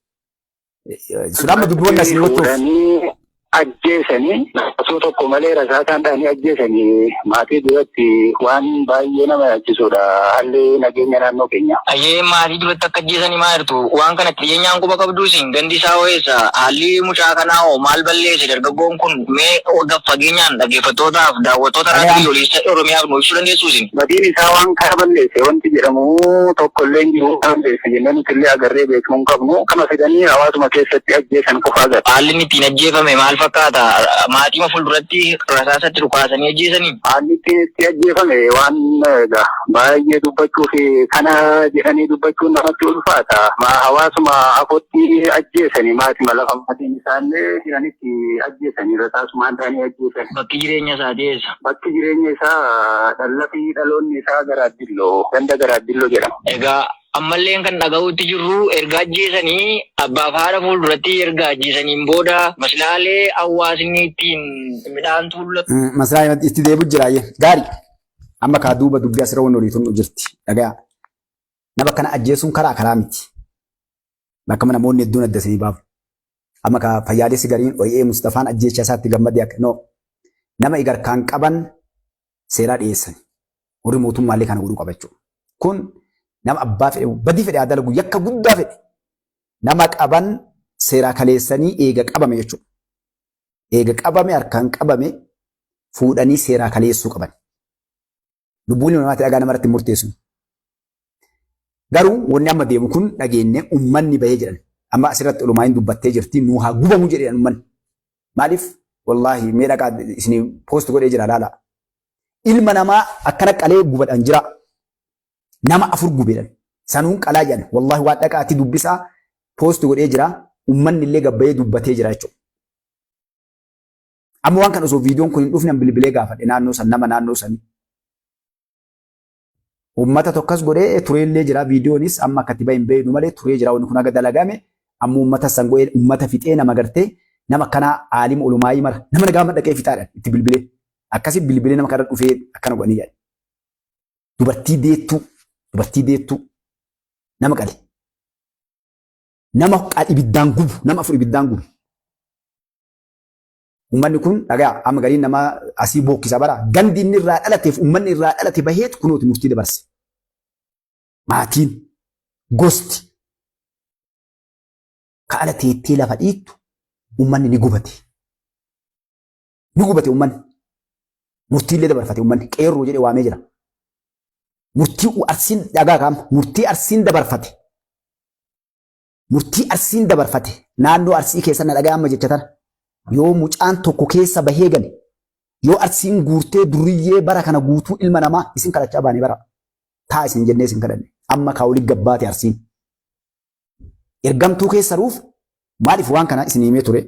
Sun amma dubbiiwwan asii gochuuf. Fuudhanii ajjeesanii, osoo tokko malee rasaasaan ta'anii ajjeesanii maatii duratti. Waan baay'ee nama yaachisudha haalli nageenya naannoo keenya. Ayyee, maatii duratti akka ajjeesanii maal jirtu? Waan kana dhiyeenyaan quba qabduu isin, gandi isaa ho'eessa? Haalli mucaa kanaa hoo maal balleesse dargaggoon kun? Mee gad fageenyaan dhaggeeffattootaaf daawwattoota Raadiyoo Biyyoolessa Oromiyaaf nu ibsuu dandeessuu isin? Badiin isaa waan kana balleesse wanti jedhamu tokko illee hin jiru. Balleesse jennee nuti illee agarree beeknu hin qabnu. Kama fidanii hawaasuma keessatti ajjeesan qofa agarra. Haalli inni ittiin ajjeefame maal fakkaata? Maatii fuulduratti rasaasatti dhukaasanii ajjeesanii? Haalli ittiin itti ajjeefame waan egaa baay'ee dubbachuu fi kana jedhanii dubbachuun namatti ulfaata. Hawaasuma afotti ajjeesanii, maatima lafa maatiin isaallee jiranitti ajjeesanii, rasaasumaan ta'anii ajjeesan. Bakki jireenya isaa eessa? Bakki jireenya isaa dallafii dhaloonni isaa Garaaddilloo, ganda Garaaddilloo jedhama. Egaa ammallee kan dhaga'uutti jirru, erga ajjeesanii abbaa fi haadha fuulduratti erga ajjeesaniin booda maslaalee hawaasni ittiin midhaan tuullatu. Maslaa itti deebi'u jiraaye. Gaarii. Amma kaa duuba dubbii asirra wanni olii tun jirti. Dhagaa. Nama kana ajjeesuun karaa karaa miti. Bakka namoonni hedduun adda isinii baafu. Amma kaa fayyaalessi gariin ooyee Mustafaan ajjeecha isaatti gammadee akka no. Nama igarkaan qaban seeraa dhiyeessan. Warri mootummaallee kana godhuu qaba jechuudha. Kun nama abbaa fedhe badii fedhe haa dalagu, yakka guddaa fedhe, nama qaban seeraa kaleessanii eega qabame jechuudha. Eega qabame, harkaan qabame, fuudhanii seeraa kaleessuu qaban. Lubbuun namaatti dhagaa namarratti murteessu. Garuu wanni amma deemu kun dhageenye uummanni bahee jedhan. Amma asirratti olumaa dubbattee jirti, nuu haa gubamu jedhan uummanni. Maaliif? Wallaahi, mee dhaqaa, isin post godhee jira, laala. Ilma namaa akkana qalee gubadhaan jira. Nama afur gubeedhan. Sanuun qalaa jedhan. Wallaahi, waan dhaqaatti dubbisaa, post godhee jira. Uummanni illee gabbayee dubbatee jira jechuudha. Amma waan kana osoo viidiyoon kun hin dhufne bilbilee gaafadhe naannoo san, nama naannoo sanii. Uummata tokkos godhee tureellee jira, viidiyoonis amma akkatti bahe hin beeknu malee turee jira. Wanni kun haga dalagame amma uummata san godhee uummata fixee, nama gartee nama akkanaa aalima olumaayii mara nama nagaa dhaqee fixaadhaan itti bilbilee akkasi bilbilee nama kana dhufee akkana godhanii jedhan. Dubartii deettuu, dubartii deettuu nama qale. Nama ibiddaan gubu, nama afur ibiddaan gubu. Uummanni kun dhagaa amma gariin nama asii bookkisa bara gandi inni irraa dhalateef uummanni irraa dhalate baheet kunooti murtii dabarse. Maatiin, gosti ka ala teettee lafa dhiittu, uummanni ni gubate. Ni gubate uummanni. Murtiillee dabarfate uummanni, qeerroo jedhee waamee jira. Murtii Arsiin dhagaa kaama. Murtii Arsiin dabarfate. Murtii Arsiin dabarfate. Naannoo Arsii keessa na dhagaa amma jecha tana. Yoo mucaan tokko keessa bahee gale, yoo Arsiin guurtee durriyyee bara kana guutuu ilma namaa isin kadhachaa baane bara. Taa isin jennee isin kadhanne. Amma kaawulii gabbaate Arsiin. Ergamtuu keessa ruuf maaliif waan kana isin himee ture?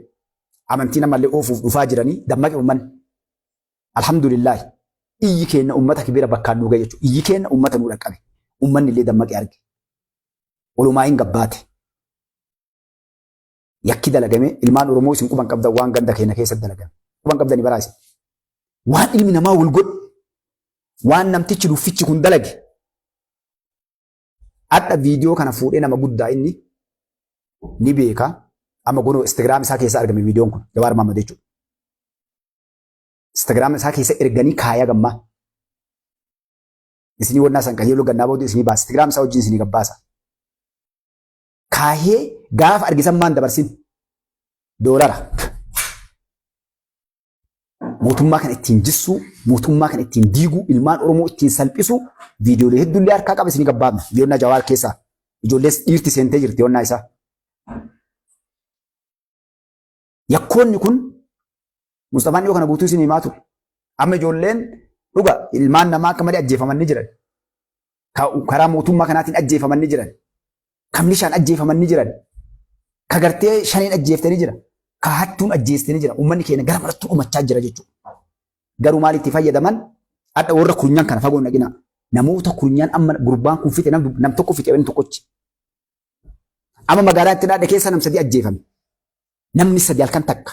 Amantii namallee oofuuf dhufaa jiranii dammaqe uummanni. Alhamdulillaahi. Iyyi keenna uummata kibira bakkaan nuu gahe jechuudha. Iyyi keenna uummata nuu dhaqqabe. Uummanni illee dammaqe arge. Olumaa hin gabbaate. Yakki dalagame ilmaan Oromoo isin quban qabdan waan ganda keenya keessa dalagame. Quban qabdani baraa isin. Waan ilmi namaa wal godhu. Waan namtichi luffichi kun dalage. Hadha viidiyoo kana fuudhee nama guddaa inni ni beeka. Amma kunoo Instagram isaa keessa argame viidiyoon kun Jawaar Mahaammad jechuudha. Instagram isaa keessa erganii kaayaa gammaa. Isinii wannaa san qajeeluu gannaa booda isinii baasa. Instagram isaa wajjin isinii gabbaasa. Kaahee gaafa argisan maan dabarsin? Doolara. Mootummaa kana ittiin jissuu, mootummaa kana ittiin diiguu, ilmaan Oromoo ittiin salphisuu viidiyoolee hedduullee harkaa qaba isinii gabbaafna. Yoonnaa Jawaar keessaa ijoollee dhiirti seentee jirti yoonnaa isaa. Yakkoonni kun Mustafaan dhiyoo kana guutuu isin himaa ture. Amma ijoolleen dhuga ilmaan namaa akka malee ajjeefaman ni jiran. Karaa mootummaa kanaatiin ajjeefaman ni jiran. Ka milishaan ajjeefaman ni jiran. Ka gartee shaniin ajjeefte ni jira. Ka hattuun ajjeeste ni jira. Uummanni keenya gara marattuu dhumachaa jira jechuudha. Garuu maal itti fayyadaman? Hadha warra kurnyan kana fagoo hin dhaqinaa. Namoota kurnyan amma gurbaan kun fixe nam tokko fixe inni tokkochi. Amma magaalaa itti dhaadhe keessa nam sadi ajjeefame. Namni sadi halkan takka.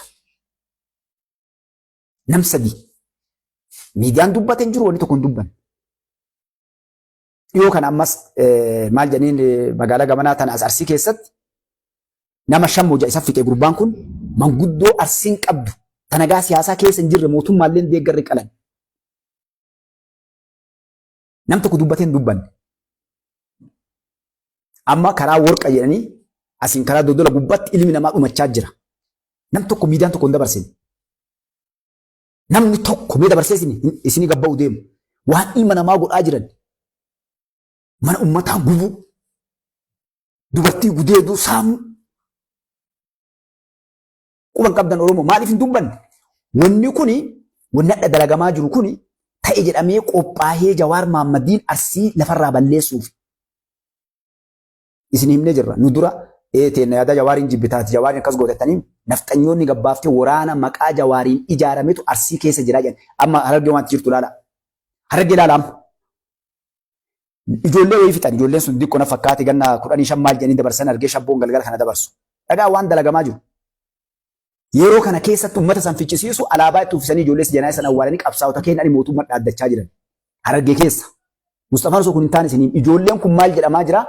Nam sadi. Miidiyaan dubbate hin jiru, wanni tokko hin dubbanne. Dhiyoo kana ammas maal jedhaniin, magaalaa gamanaa tana as Arsii keessatti nama shan moja isa fixe gurbaan kun, manguddoo Arsiin qabdu tanagaa siyaasaa keessa hin jirre, mootummaallee hin deeggarre qalan. Nam tokko dubbatee hin dubbanne. Amma karaa Worqa jedhanii asiin karaa Dodola gubbaatti ilmi namaa dhumachaa jira. Nam tokko miidiyaan tokko hin dabarsine. Namni tokko mee dabarsee isinii gabba'u deemu. Waan ilma namaa godhaa jiran, mana uummataa gubuu, dubartii gudeeduu, saamuu. Quban qabdan Oromoo, maaliif hin dubbanne? Wanni kuni, wanni hadha dalagamaa jiru kuni ta'e jedhamee qophaahee Jawaar Mahaammadiin Arsii lafarraa balleessuuf. Isin himnee jirra. Nu dura teenna yaada Jawaariin jibbitaati, Jawaariin akkas gootettanii nafxanyoonni gabbaaftee waraana maqaa Jawaariin ijaarametu Arsii keessa jira jedhan. Amma Harargee wanti jirtu ilaala. Harargee ilaala amma. Ijoollee wayii fixan. Ijoolleen sun diqqoo na fakkaate, ganna 15 maal jedhanii dabarsan argee shabboon galgala kana dabarsu. Dhagaa waan dalagamaa jiru. Yeroo kana keessatti uummata san ficcisiisu, alaabaa itti uffisanii ijoollee janaa san awwaalanii qabsaa'ota keenya ani mootummaa dhaaddachaa jiran. Harargee keessa. Mustafaan osoo kun hin taane isiniin ijoolleen kun maal jedhamaa jira?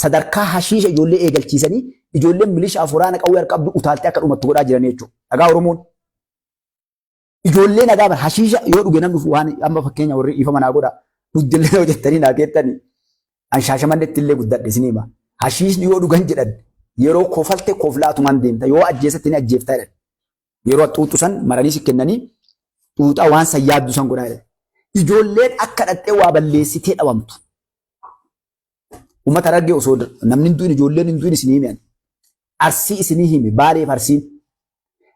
Sadarkaa hashiisha ijoollee eegalchiisanii ijoolleen milishaa waraana qawwee harka qabdu utaaltee akka dhumattu godhaa jiran jechuudha. Dhagaa Oromoon. Ijoollee nagaa bara hashiisha yoo dhuge namni waan amma fakkeenya warri dhiifama naa godha. Dhuddillee yoo jettanii naa keettanii. An Shaashamannetti illee guddadhe isinii hima. Hashiishni yoo dhugan jedhan yeroo kofalte koflaatumaan deemta, yoo ajjeesatti ni ajjeefta jedhan. Yeroo xuuxu san maranii si kennanii xuuxaa waan san yaaddu san godhaa jedhan. Ijoolleen akka dhattee waa balleessitee dhabamtu. Uummata Harargee osoo namni hin du'in, ijoolleen hin du'in isinii hime. Arsii isinii hime, Baaleef Arsiin.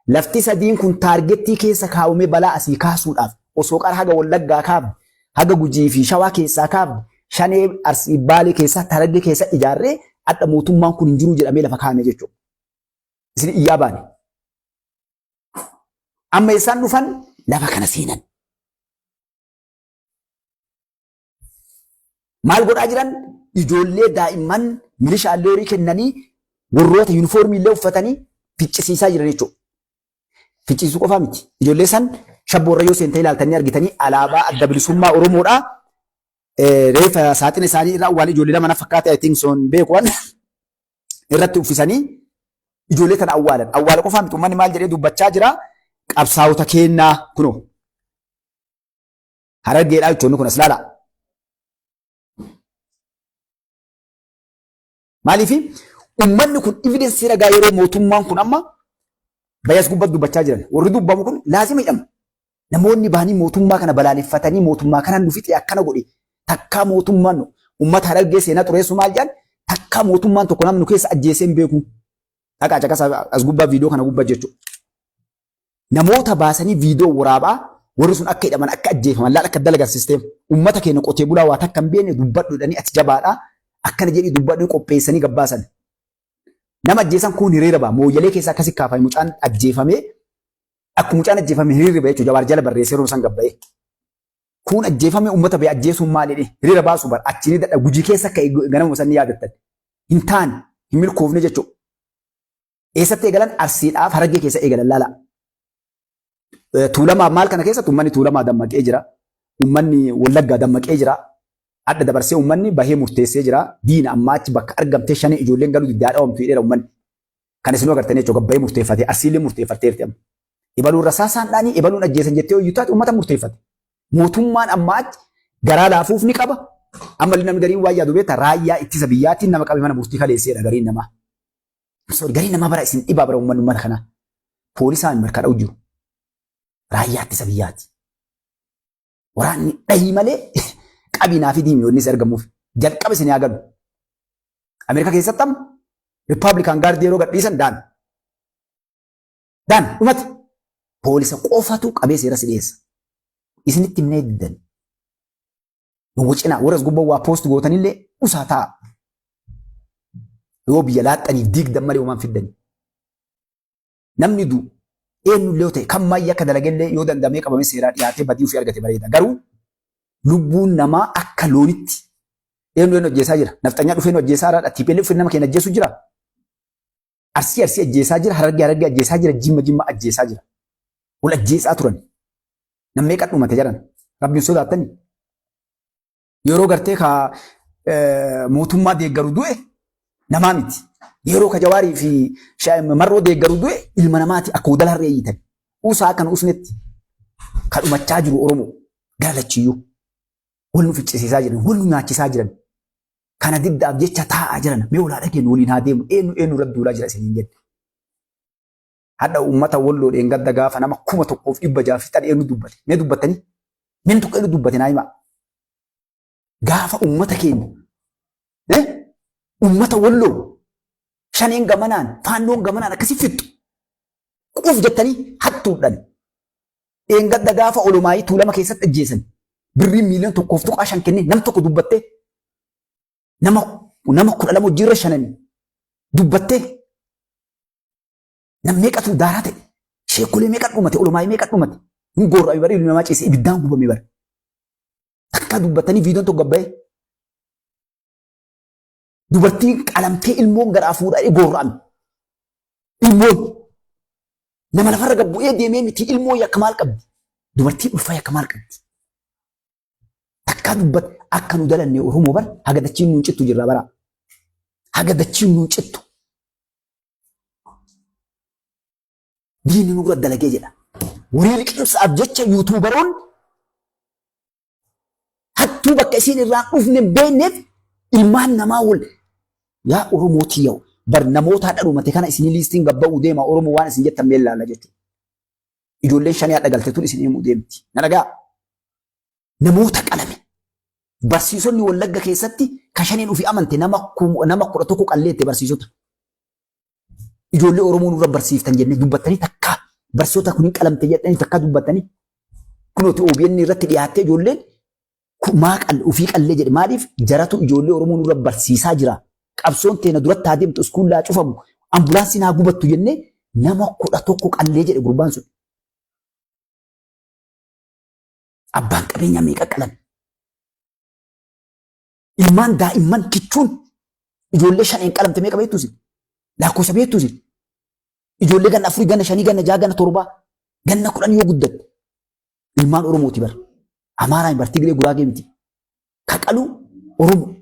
Lafti sadiin kun target keessa kaawwamee balaa asii kaasuudhaaf osoo qara haga Wallaggaa kaafne, haga Gujii fi Shawaa keessaa kaafne, shanee Arsii Baalee keessaa Harargee keessa ijaarree adda mootummaan kun hin jiru jedhamee lafa kaa'ame jechuudha. Isin iyyaa baane. Amma isaan dhufan lafa kana seenan. Maal godhaa jiran? Ijoollee daa'imman milishaallee horii kennanii warroota yuunifoormii illee uffatanii ficcisiisaa jiran jechuudha. Ficcisiisuu qofaa miti. Ijoollee san shabboorra yoo seentanii ilaaltanii argitanii alaabaa Adda Bilisummaa Oromoodhaa reefa saaxina isaanii irraa waan ijoollee lama na fakkaate, I think so, hin beeku, waan irratti uffisanii ijoollee tana awwaalan. Awwaala qofaa miti, uummanni maal jedhee dubbachaa jira? Qabsaa'ota keennaa kunoo. Harargeedhaa jechuun kun as ilaala. Maaliif uummanni kun evidence ragaa yeroo mootummaan kun amma bayas gubbatti dubbachaa jiran, warri dubbamu kun laazima hidhama. Namoonni bahanii mootummaa kana balaaleffatanii mootummaa kanaan nu fixe akkana godhe Takkaa mootummaan uummata Harargee seenaa xureessu maal jedhan, takkaa mootummaan tokko namni nu keessa ajjeesee hin beeku. Dhaqaa caqasa as gubbaa, viidiyoo kana gubbaa jechuudha. Namoota baasanii viidiyoo waraabaa warri sun akka hidhaman, akka ajjeefaman, laal akka dalagan system. Uummata keenya qotee bulaa waa takka hin beekne dubbadhu jedhanii, ati jabaadha akkana jedhii dubbadhu qopheessanii gabbaasan. Nama ajjeesan kun hiriira ba'a. Mooyyalee keessa akkasi kaafame, mucaan ajjeefamee, akkuma mucaan ajjeefame hiriira ba'a jechuudha. Jawaar jala barreessee yeroo san gabbayee. Kun ajjeefame, uummata ba'e ajjeesuun maal jedhee hiriira baasu bara achi ni dadha Gujii keessa akka ganama san ni yaadattan. Hin taane, hin milkoofne jechuudha. Eessatti eegalan? Arsiidhaaf Harargee keessa eegalan, laala. Tuulamaa maal kana keessatti uummanni Tuulamaa dammaqee jira. Uummanni Wallaggaa dammaqee jira. Adda dabarsee uummanni bahee murteessee jira. Diina ammaa achi bakka argamtee shanii ijoolleen galuu diddaa dhawamtu jedheera uummanni. Kan isinuu agartanii jechuudha, gabbayee murteeffatee Arsiilee murteeffatteerti amma. Ibaluun rasaasaan dhaanii, ibaluun ajjeesan jettee hojii taate, uummata murteeffate. Mootummaan ammaa achi garaa laafuuf ni qaba. Ammallee namni gariin waa yaadu beekta, raayyaa ittisa biyyaatiin nama qabe mana murtii kaleesseedha gariin namaa. Sorry, gariin namaa bara isin dhibaa bara uummanni uummata kanaa. Poolisaan mirka dha'u jiru. Raayyaa ittisa biyyaati. Waraanni dhahii malee qabinaa fi diimi wanni argamuuf jalqaba isin haa galu. Ameerikaa keessatti amma Republican Guard yeroo gadhiisan daan. Daan dhumate. Poolisa qofatu qabee seera si dhiyeessa. Isinitti himnee diddan. Nu cinaa warra as gubbaa waa post gootanillee usaa ta'a. Yoo biyya laaxxaniif diigdan malee homaan fiddani. Namni du'u eenyullee yoo ta'e, kan maayii akka dalagellee yoo dandamee qabamee seeraa dhiyaatee badii ofii argate bareeda. Garuu lubbuun namaa akka loonitti eenyu eenyu ajjeesaa jira? Nafxanyaa dhufee nu ajjeesaa jira. TPLF dhufee nama keenya ajjeesuu jira. Arsii Arsii ajjeesaa jira. Harargee Harargee ajjeesaa jira. Jimma Jimma ajjeesaa jira. Wal ajjeesaa turan. Nam meeqa dhumate jedhan. Rabbiin sodaattani. Yeroo gartee ka mootummaa deeggaru du'e namaa miti. Yeroo ka Jawaarii fi Marroo deeggaru du'e ilma namaati, akka udala harree hiitan. Usaa akka nu usnetti ka dhumachaa jiru Oromoo gara lachiyyuu. Wal nu ficcisiisaa jiran, wal nu nyaachisaa jiran. Kana diddaaf jecha taa'aa jiran, mee walaa dhageenyu, waliin haa deemu, eenyu eenyu irratti duulaa jira isiniin jenne. Hadha uummata Walloo dheengadda gaafa nama 1600 fixan eenyu dubbate? Mee dubbattanii? Mee tokko eenyu dubbate naa himaa? Gaafa uummata keenya, uummata Walloo shaneen gamanaan, faannoon gamanaan akkasi fixxu. Quuf jettanii hattuudhaan. Dheengadda gaafa olumaayii Tuulama keessatti ajjeesan. Birrii miiliyoona 1.5 kennee nam tokko dubbattee, nama 12 hojiirra shananii dubbattee, nam meeqatu daaraa ta'e, sheekolee meeqa dhumate, olumaayii meeqa dhumate, hin gorra'ame bara, ilmi namaa ciisee ibiddaan gubame bara. Takka dubbatanii viidiyoon tokko gabbayee, dubartiin qalamtee ilmoon garaa fuudhee gorra'ame. Ilmoon nama lafarra gabbu'ee deemee miti, ilmoo yakka maal qabdi? Dubartiin ulfaa yakka maal qabdi? Takka dubbat akka nu dalanne Oromoo bara haga dachiin nuun cittu jirra bara. Haga dachiin nuun cittu. Diinni nurra dalagee jedha. Warii liqimsaaf jecha YouTuberoon hattuu bakka isiin irraa dhufne beekneef ilmaan namaa wal yaa Oromoo tiyya bar namoota hadha dhumate kana isinii liistiin gabba'uu deema, Oromoo waan isin jettan mee ilaalla jechuudha. Ijoolleen shanii hadha galte tun isin himuu deemti. Na dhagaa. Namoota qalame. Barsiisonni Wallagga keessatti ka shaniin ofii amante nama 11 qalleette barsiisota. Ijoollee Oromoo nurra barsiiftan jennee dubbattanii, takka barsiisota kun hin qalamte jedhanii takka dubbattanii, kunooti OBN irratti dhiyaattee ijoolleen maa qalle ofii qallee jedhe, maaliif jaratu ijoollee Oromoo nurra barsiisaa jira. Qabsoon teena duratti haa deemtu, iskuullaa cufamu, ambulaansiin haa gubattu jennee nama 11 qallee jedhe gurbaan sun. Abbaan qabeenyaa meeqa qalame? Ilmaan daa'imman kichuun ijoollee shaneen qalamte meeqa beektuusi? Lakkoofsa beektuusi? Ijoollee ganna 4, ganna 5, ganna 6, ganna 7, ganna 10 yoo guddatte. Ilmaan Oromooti bara. Amaaraa hin bar, Tigree, Guraagee miti. Kaqalu Oromoo.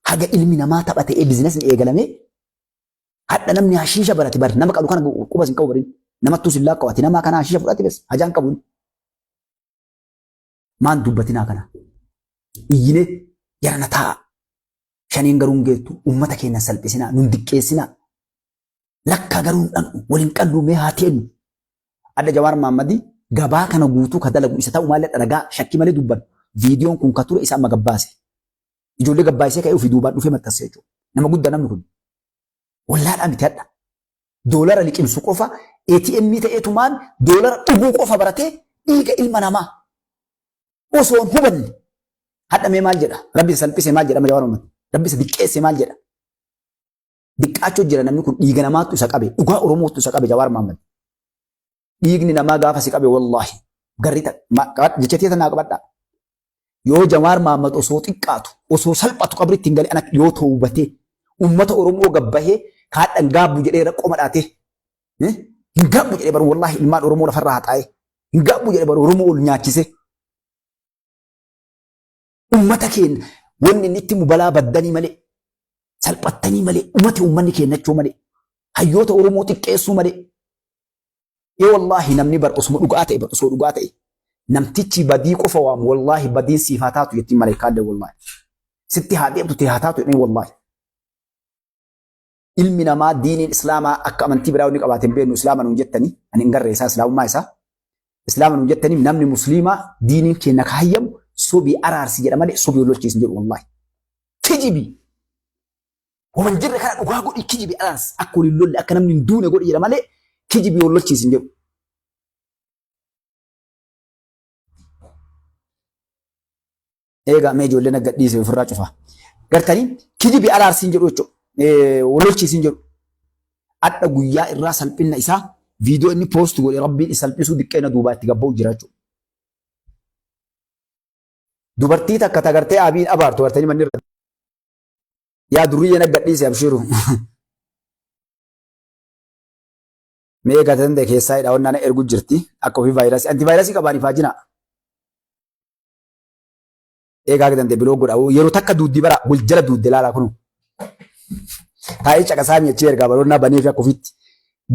Haga ilmi namaa tapha ta'ee biizinasni eegalamee hadha namni hashiisha barate bar nama qalu kana qubas hin qabu barin. Namattuu sin laakka'u, ati namaa kana hashiisha fudhate bes hajaan qabu. Maan dubbatinaa kana? Iyyine jarana taa'a. Shaniin garuu hin geettu, uummata keenya salphisinaa, nun diqqeessinaa. Lakkaa garuu hin dhan'u, waliin qalluu mee haa teenyu. Adda Jawaar Mahammadii gabaa kana guutuu ka dalagu isa ta'u malee, ragaa shakkii malee dubbannu. Viidiyoon kun ka ture isa amma gabbaase. Ijoollee gabbaasee ka'ee ofii duubaan dhufee maxxanse jechuudha. Nama guddaa namni kun. Wallaadhaa miti hadha. Doolara liqimsu qofa ATM ta'eetumaan doolara dhuguu qofa baratee dhiiga ilma namaa osoo hin hubanne. Hadha mee maal jedha? Rabbi isa salphise maal jedha? Jawaar Mohammad. Rabbi isa diqqeesse maal jedha? Diqqaachoo jira namni kun, dhiiga namaatu isa qabe. Dhugaa Oromootu isa qabe Jawaar Mohammad. Dhiigni namaa gaafa si qabe, wallaahi garri jecha tiyya tanaa qabadhaa. Yoo Jawaar Mohammad osoo xiqqaatu, osoo salphatu, qabritti hin galee ana yoo toobatee uummata Oromoo gabbahee kaadhan gaabbu jedhee rakkoo madhaatee hin gaabbu jedhee baru, wallaahi ilmaan Oromoo lafarraa haxaa'ee hin gaabbu jedhee baru, Oromoo ol nyaachisee uummata keenya wanni inni itti balaa baddanii malee, salphattanii malee, ummati uummanni keenyachuu malee, hayyoota Oromoo xiqqeessuu malee. Ee wallaahi, namni bar osuma dhugaa ta'e, bar osoo dhugaa ta'e, namtichi badii qofa waamu, wallaahi badiin siif haa taatu jettiin maleekaallee, wallaahi. Sitti haa deemtu ta'e haa taatu jedhanii wallaahi. Ilmi namaa diiniin islaamaa akka amantii biraa wanni qabaate hin beeknu. Islaama nuun jettanii, ani hin garree isaa islaamummaa isaa. Islaama nuun jettanii, namni musliimaa diiniin keenya ka hayyamu sobii araarsi jedha malee sobii wal lolchiisu jedhu wallaahi. Kijibi. Waan jirre kana dhugaa godhi, kijibi araarsi, akka waliin lolle, akka namni hin duune godhi jedha malee kijibi wal lolchiisu hin jedhu. Eegaa mee ijoolleen akka dhiise ofirraa cufa. Gartanii, kijibi araarsiin jedhu jechuudha. Wal lolchiisiin jedhu. Adha guyyaa irraa salphina isaa viidiyoo inni post godhe rabbiin isa salphisuu diqqeena duubaa itti gabba'u jira jechuudha. Dubartii takka tagartee abiin abaartu gartanii manni irra. Yaa durriyyeen akka dhiise abshiru. Mee egaa danda'e keessaa hidha onnaan ergu jirti akka ofii vaayirasii antivaayirasii qabaan ifaajina. Eegaa danda'e biloo godha yeroo takka duuddi bara wal jala duudde laalaa kunu. Taa'ee caqasaa mi'achii ergaa baroonnaa banee fi akka ofiitti.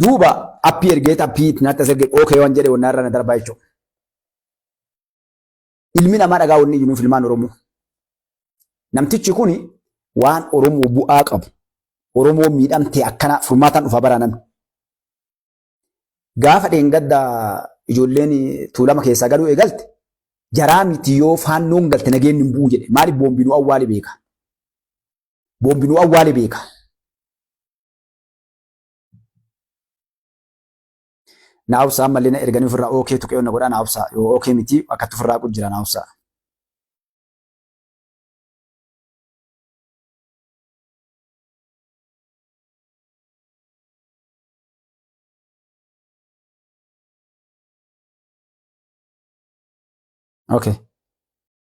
Duuba appii ergee appii natti as ergee ookee waan jedhe wannaa irra na darbaa jechuudha. Ilmi namaa dhagaa wanni iyyuu nuuf ilmaan Oromoo. Namtichi kuni waan Oromoo bu'aa qabu. Oromoo miidhamtee akkana furmaataan dhufaa baraa namni. Gaafa dheengadda ijoolleen Tuulama keessaa galuu eegalte, jaraa miti yoo faannoon galte nageenyi hin bu'u jedhe. Maaliif? Boombi nu awwaale beeka. Boombi nu awwaale beeka. Na obsaa, ammallee na erganii ofirraa ookee tuqee na godhaa, na obsaa, yoo ookee miti akkatti ofirraa jira, na obsaa. Okay.